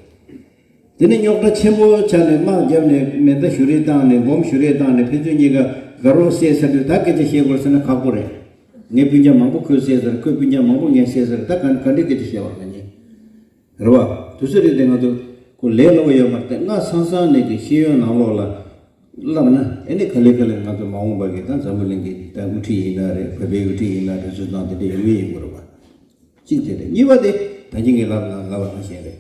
དེ་ནས་རྙོག་དྲ་ཆེན་པོ་ཆགས་ནས་དམག་བརྒྱབ་ནས་མེ་མདའ་གཞུ་རེས་བཏང་ནས་འབོམ་གཞུ་རེས་བཏང་ནས་ཕན་ཚུན་གཉིས་ཀ་དགའ་རོགས་བསད་ཚར་དུས་ད་སྐད་ཆ་བཤད་དགོས་ཟེར་ན་ཁག་པོ་རེད། ངའི་སྤུན་ཀྱག་མང་པོ་ཁོས་བསད་ཚར། ཁོའི་སྤུན་ཀྱག་མང་པོ་ངས་བསད་ཚར། ད་ག་ག་འདྲའི་སྐད་ཆ་བཤད་པ་ང་གཉིས། རེད་བ། དུས་ཚོད་རེད་དེ་ང་ཚོ་ཁོ་ལས་སླ་བོ་ཡོད་མ་རེད་དེ། སྔ་སང་སང་ནས་ཀྱི་ཤེས་ཡོན་ནང་ལོགས་ལ་བསླབ་ན་ཨེ་ནི་ག་ལེ་ག་ལེ་ང་ཚོ་མ་འོངས་པ་གི་ད་འཛམ་བུ་གླིང་གི་ད་དབུ་ཁྲིད་ཡིན་ན་རེད། བོད་པའི་དབུ་ཁྲིད་ཡིན་ན་རེད། སུ་དང་དེ་འདྲ་ཡོང་གི་ཡིན་དགོས་རེད་བ། གཅིག་དེ་རེད། གཉིས་པ་དེ་ད་གིན་ངས་ལབ་ན་ལབ་པ་ནང་བཞིན་རེད།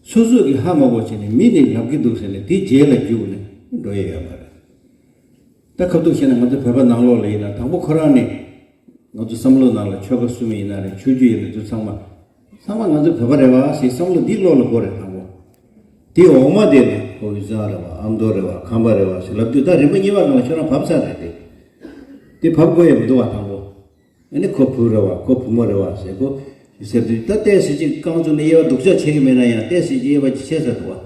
སོ་སོ་གི་ཧ་མ་གོ་བྱས་ནས་མི་ནི་ལབ་གི་འདུག་ཟེར་ནས་དེ་རྗེས་ལ་རྒྱུགས་ནས་འགྲོ་ཡས་ཡོད་མ་རེད། ད་ཁ་ཐུག་བཤད་ན་ང་ཚོ་བོད་པ་ནང་ལོགས་ལ་ཡིན་ན་དང་པོ་ཁོ་རང་ནས་ང་ཚོ་བསམ་བློ་ནང་ལ་ཆོལ་ཁ་གསུམ་ཡིན་ན་རེད། ཆོས་བརྒྱུད་ཡིན་ན་དེ་ཚང་མ་ཚང་མ་ང་ཚོ་བོད་པ་རེད་བ་ཞེས་བསམ་བློ་འདི་བློ་ལ་འཁོར་རེད་དང་པོ། དེ་འོག་མ་དེ་ནི་ཁོ་བི་ཟ་རེད་བ། ཨ་མདོ་རེད་བ། ཁམས་པ་རེད་བ་ཞེས་ལབ་དུས་ད་རིམ་པ་གཉིས་པ་ནང་ལ་ཁྱོད་རང་བབས་ཚར་རེད་དེ། དེ་བབས་དགོས་ཡ་མི་འདུག་བ་དང་པོ། ཨ་ནི་ཁོ་བུ་རེད་བ། ཁོ་བུ་མོ་རེད་བ་ཟེར་གོ་ཟེར་དུས་ད་ཏོག་ཙམ་ཅིག་རྐང་བཙུགས་ནས་དབྱེ་བ་སྡུག་ཅག་བྱེད་ཀྱི་མེད་ན་ཡང་ཏོག་ཙམ་ཅིག་དབྱེ་བ་ཅིག་ཕྱེ་ཚར་འདུག་བ།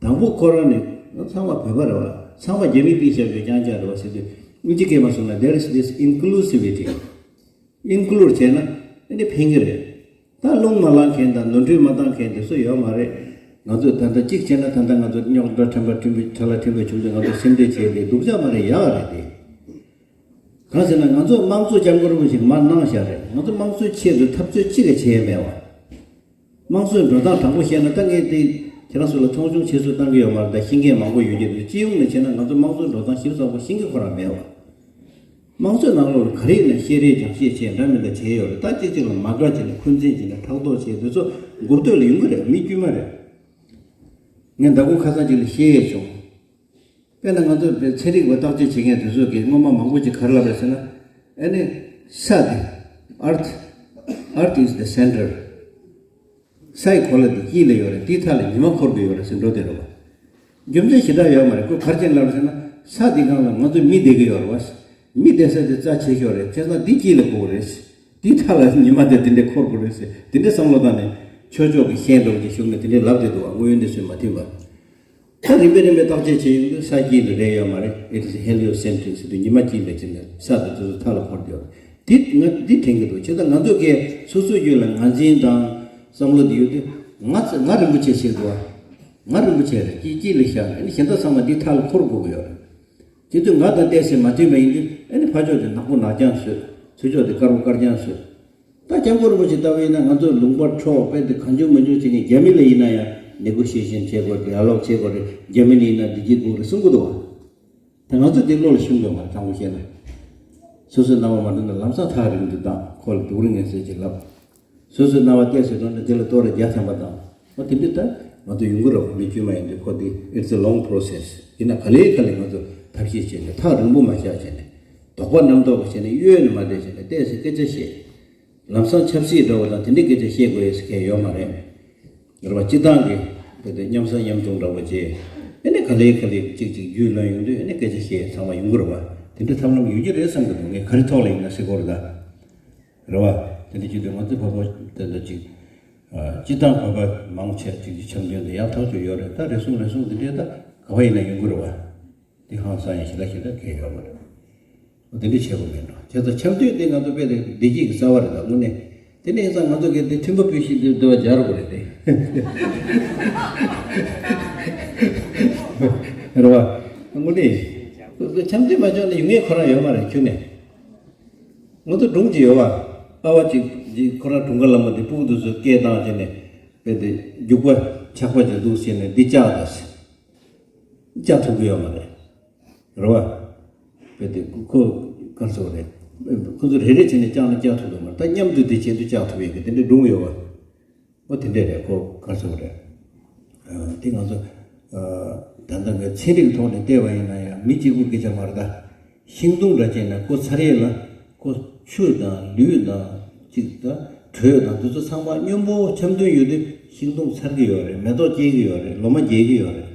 དང་པོ་ཁོ་རང་ནི་ང་ཚང་མ་བོད་པ་རེད་བ། ཚང་མ་རྒྱ་མིས་ཕུད་བཞག་པའི་རྐྱང་རྐྱང་རེད་བ་ཟེར་དུས་དབྱིན་ཇི་སྐད་མ་སོང་ན། There is this inclusivity. Include བྱས་ན་ཨ་ནི་ཕན་གྱི་རེད། ད་རླུང་མ་ལངས་མཁན་དང་ནོར་འཁྲུལ་མ་བཏང་མཁན་དེ་སུ་ཡོད་མ་རེད། ང་ཚོས་ད་ལྟ་གཅིག་བྱས་ན་ད་ལྟ་ང་ཚོ་རྙོག་དྲ་ཕྲན་བུ་ཕྲན་བུ་ཕྲ་ལ་ཕྲན་བུ་བྱུང་ཚེ་ང་ཚོ་སེམས་ཁྲལ་བྱས་ཏེ་སྡུག་ཅག་མ་རེད། ཡག་རེད་དེ། གང་ཟེར་ན་ང་ཚོ་དམངས་གཙོ་སྐྱབས་མགོན་རིན་པོ་ཆེས་མར་གནང་བཞག་རེད། ང་ཚོ་དམངས་གཙོའི་ཆེད་དུ་འཐབ་རྩོད་གཅིག་ཀྱང་བྱས་མེད་བ། དམངས་གཙོའི་འགྲོ་སྟངས་དྲང་པོ་བཤད་ན་ད་ངས་དེ་ཁྱེད་རང་ཚོ་ལ་མཐོང་ཆུང་བྱེད་སུ་བཏང་གི་ཡོད་མ་རེད། ད་ཤེས་མཁན་མང་པོ་ཡོད་ཀྱི་འདུག་སྤྱི་ཡོངས་ནས་བྱས་ན་ང་ཚོ་དམངས་གཙོའི་འགྲོ་སྟངས་ཞིབ་ཚགས་པོ་ཤེས་མཁན་ཁོ་རང་མེད་བ། དམངས་གཙོའི་ནང་ལོགས་ལ་ག་རེ་ཡིན་ན་བཤད་རེས་སྦྱང་བཤད་བྱས་འདྲ་མི་འདྲ་བྱས་ཡོད་རེད། ད་གཅིག་གཅིག་ལ་མ་དགའ་བྱས་ནས་འཁོན་འཛིན་བྱས་ནས་ཕྲག་དོག་བྱས་དེ་ཚོ་མགོ་སྟོད་ལ་ཡོང་གི་རེད། མི་དཀྱུས་མ་རེད། ངས་མདང་དགོང་ཁ་སང་གཅིག་ལ་བཤད་ཡས་བྱུང་། དཔེར་ན་ང་ཚོ་ཚན་རིག་པ་བརྟག་དཔྱད་བྱེད་མཁན་དེ་ཚོ་གིས་སྔོན་མ་མང་པོ་ཅིག་ག་རེ་ལབ་རེད་ཟེར་ན། ཨ་ནི་ས་དེ། Earth, Earth is the center. སའི་གོ་ལ་དེ་དཀྱིལ་ལ་ཡོད་རེད། དེའི་མཐའ་ལ་ཉི་མ་འཁོར་གྱི་ཡོད་རེད་ཟེར་འགྲོ་བསྡད་རེད་བ། རྒྱུ་མཚན་ཞེ་དྲག་ཡོད་མ་རེད། ཁོས་ག་རེ་བྱས་ནས་ལབ་རེད་ཟེར་ན། ས་དེ་སྒང་ལ་ང་ཚོ་མི་བསྡད་ཀྱི་ཡོད་རེད་བ། མི་བསྡད་ས་དེ་རྩ་ཆེ་ཤོས་རེད། བྱས་ཙང་དེ་དཀྱིལ་ལ་དགོས་རེད། དེའི་མཐའ་ལ་ཉི་མ་དེ་དེ་འདྲས་འཁོར་དགོས་རེད་ཟེར་དེ་འདྲས་བསམ་བློ་བཏང་ནས་ཆོས་ཕྱོགས་ཀྱི་ཤན་འདྲ་བོ་ཅིག་ཞུགས་ནས་དེ་འདྲས་ལབ་བསྡད་འདུག་བ། དངོས་ཡོད་གནས་ཚུལ་མ་མཐུན་པ། ད་རིམ་པས་རིམ་པས་བརྟག་དཔྱད་བྱས་ཡོང་དུས་ས་དཀྱིལ་ལ་རེད་ཡོད་མ་རེད། It is heliocentric ཟེར་དུས་ཉི་མ་དཀྱིལ་ལ་ཕྱིན་ནས་ས་དང་དེ་ཚོ་མཐའ་ལ་འཁོར་ཡོད་རེད། དེ་ང་འདི་དྲན་གྱི་འདུག་བྱས་ཙང་ང་ཚོ་གས་སོ་སོའི་རྒྱུད་ལ་ངར་འཛིན་དང་བསམ་བློ་དེ་ཡོད་དུས་ང་ང་རིན་པོ་ཆེ་ཟེར་འདུག་བ། ང་རིན་པོ་ཆེ་རེད། དཀྱིལ་དཀྱིལ་ལ་བཞག་ནས་གཞན་དག་ཚང་མ་འདི་མཐའ་ལ་འཁོར་དགོས་ཀྱི་ཡོད་རེད། དེ་དུས་ང་དང་ཏོག་ཙམ་མ་མཐུན་པ་ཡིན་དུས་ཨ་ནི་ཕར་ཕྱོགས་དེ་ནག་པོ་ནག་རྐྱང་བཟོས། ཚུར་ཕྱོགས་དེ་དཀར་པོ་དཀར་རྐྱང་བཟོས། ད་སྐྱབས་མགོན་རིན་པོ་ཆེ་ལྟ་བུ་ཡིན་ན་ང་ཚོ་ལུང་པ་འཕྲོག་དཔེ་དེ་གང་བྱུང་མང་བྱུང་བྱས་ནས་རྒྱ་མི་ལ་ཡིན་ན་ཡང་ནེ་གོ་ཤི་ཡེ་ཤན་བྱེད་དགོས་རེད། ཌ་ཡ་ལོག་བྱེད་དགོས་རེད། རྒྱ་མི་ལ་ཡིན་ན་བདེ་སྐྱིད་དགོས་རེད་གསུང་གི་འདུག་བ། ད་ང་ཚོ་དེ་བློ་ལ་ཤོང་གི་མ་རེད། དྲང་པོ་བཤད་ན། སོ་སོའི་སྣང་བ་མ་འགྲོ་ན་ལམ་སང་ཐག་རིང་དུ་བཏང་། ཁོ་ལ་སྡུག་རུ་ངན་ཟེར་གྱི་ལབ། སོ་སོའི་སྣང་བ་ཏོག་ཙམ་འགྲོ་ན་དེ་ལ་གཏོར་ར་བརྒྱ་ཐམ་པ་བཏང་། འོ་དེ་འདྲ་ད་ང་ཚོ་ཡོང་གི་རེད། མི་དཀྱུས་མ་ཡིན་དུས་ཁོ་དེ་it's a long process. ཡིན་ན་ག་ལེ་ག་ལེ་ང་ཚོ་ཐབས་ཤེས་བྱས་ནས་ཐག་རིང་པོ་མ་བཞག་བྱས་ནས་དོགས་པ་རྣམ་རྟོག་པ་བྱས་ནས་གཡོལ་ནས་མ་བསྡད་བྱས་ནས་ཏོག་ཙམ་སྐད་ཆ་བཤད། ལམ་སང་ཆབ་སྲིད་འདྲ་བོ་དང་དེ་འདྲའི་སྐད་ཆ་བཤད་དགོས་ཡས་ཟེར་མཁན་ཡོད་མ་རེད། རེད་བ། སྤྱི་བཏང་གི་དེ་དེ་མཉམ་ཟ་མཉམ་འཐུང་འདྲ་བོ་བྱས། ཨ་ནི་ག་ལེ་ག་ལེ་གཅིག་གཅིག་རྒྱུས་ལོན་ཡོང་དུས་ཨ་ནི་སྐད་ཆ་བཤད་ཚང་མ་ཡོང་གི་རེད་བ། དེ་འདྲའི་ཐབས་ལམ་ཡོང་གི་རེད་བསམ་གི་འདུག་ངས་ག་རེ་ཐོག་ལ་ཡིན་ན་ཟེར་དགོས་རེད་ད། རེད་བ། དེ་འདྲ་བྱེད་དུས་ང་ཚོ་བོད་པ་དེ་འདྲ་ཅིག་སྤྱི་བཏང་བོད་པ་མང་ཆེ་ཅིག་གི་འཆམ་མཐུན་དེ་ཡག་ཐག་ཆོད་ཡོད་རེད། ད་རེ་ཟུང་རེ་ཟུང་དེ་འདྲའི་ད་ག་བ་ཡིན་ན་ཡོང་གི་རེད་བ། དེ་ཧང་སང་ཡང་ཞེ་དྲག་ཞེ་དྲག་གལ་ཡོད་མ་རེད། འོ་དེ་འདྲ་བྱེད་དགོས་མེད་འགྲོ། བྱས་ཙང་འཆམ་མཐུན་དེ་ང་ཚོ་དཔེ་དེ་བདེ་སྐྱིད་ཀྱི་རྩ་བ་རེད་ད་དངོས་གནས། དེ་ནས་ཡིན་ཙང་ང་ཚོ་གི་དེ་མཐུན་པ་ཕུལ་ཤིང་དེ་འདུལ་བ་སྦྱར་དགོས་རེད་དེ། རེད་བ། དངོས་གནས། འཆམ་མཐུན་མ་བྱུང་ན་ཡོང་ངེས་ཁོ་རང་ཡོད་མ་རེད་ཁྱོན་ནས། ང་ཚོ་སྒྲུང་ཅིག་ཡོད་བ། ཨ་བ་ཅིག་ཅིག་ཁོ་རང་དྲུང་འགོ་ལ་མ་དེ་སྤུ་གུ་དེ་ཚོ་སྐད་བཏང་བྱས་ནས་དཔེ་དེ་རྒྱུག་པ་ཆག་པ་ཅིག་འདུག་ཟེར་ནས་འདི་བཅག་ད་ཟེར། བཅག་ཐུབ་ཀྱི་ཡོད་མ་རེད། རེད་བ། དཔེ་དེ་ཁོ་གར་སོང་རེད། ཁོ་ཚོ་རེ་རེ་བྱས་ནས་བཅག་ན་བཅག་ཐུབ་ཀྱི་མ་རེད། ད་མཉམ་དུ་དེ་བྱེད་དུ་བཅག་ཐུབ་ཡོད་ཀྱི་དེ་འདྲའི་སྒྲུང་ཡོད་བ། ཨོ་དེ་འདྲས་རེད། ཁོ་ག་རེ་ཟེར་དགོས་རེད། ཨ་དེ་ང་ཚོ་ཨ་ད་ལྟ་ངས་ཚན་རིག་ཐོག་ནས་བལྟས་པ་ཡིན་ན་ཡང་མི་གཅིག་པུ་སྐད་ཆ་མ་རེད་ད། ཤིང་སྡོང་འདྲ་བྱས་ན་ཁོ་ཚར་ཡས་ལ་ཁོ་ཆུ་དང་ལུད་དང་གཅིག་ད་དྲོད་དང་དེ་ཚོ་ཚང་མ་མཉམ་པོ་འཆམ་མཐུན་ཡོད་དུས་ཤིང་སྡོང་ཚར་གི་ཡོད་རེད། མེ་ཏོག་སྐྱེ་གི་ཡོད་རེད། ལོ་མ་རྒྱས་གི་ཡོད་རེད།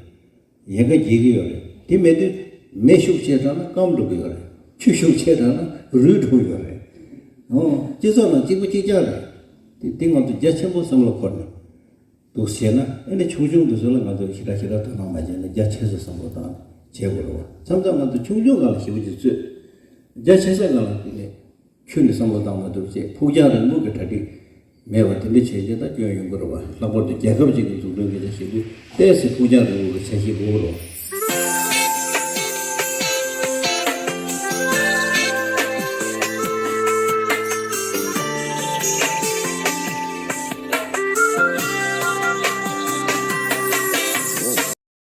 ཡལ་ག་རྒྱས་ཀྱི་ཡོད་རེད། དེ་མེད་དུས་མེ་ཤུགས་ཆེ་དྲགས་ན་སྐམ་འགྲོ་གི་ཡོད་རེད། ཆུ་ཤུགས་ཆེ་དྲགས་ན་རུལ་འགྲོ་གི་ཡོད་རེད། ཨོ། སྤྱི་ཚོགས་ནང་གཅིག་པ་གཅིག་རྐྱང་རེད། དེ་དེ་ང་ཚོ་རྒྱ་ཆེན་པོ་བསམ་བློ་འཁོར་ནས། འདུག་བྱས་ན་ཨ་ནི་ཆུང་ཆུང་དེ་ཚོ་ལ་ང་ཚོ་ཞེ་དྲག་ཞེ་དྲག་དོ་སྣང་མ་བྱས་ན་རྒྱ་ཆེ་ས་བསམ་བློ་བཏང་བྱེད་དགོས་རེད་བ། མཚམས་མཚམས་ང་ཚོ་ཆུང་ཆུང་སྒང་ལ་ཞེ་པོ་ཅིག་རྩོད། རྒྱ་ཆེ་ས་སྒང་ལ་དེ་ནས་ཁྱོན་ནས་བསམ་བློ་བཏང་མ་ཐུབ་བྱས་ཕུགས་རྒྱང་རིང་པོ་གི་གྲ་སྒྲིག་མེད་པ་དེ་འདྲ་བྱས་རྗེས་ད་སྐྱོན་ཡོང་གི་རེད་བ། ལྷག་པར་དུ་རྒྱལ་ཁབ་ཅིག་གི་འཛུགས་སྐྲུན་གྱི་ཆ་ཞིག་ཏུ་ཏོག་ཙམ་ཕུགས་རྒྱང་རིང་པོ་གི་འཆར་གཞི་དགོས་རེད་བ།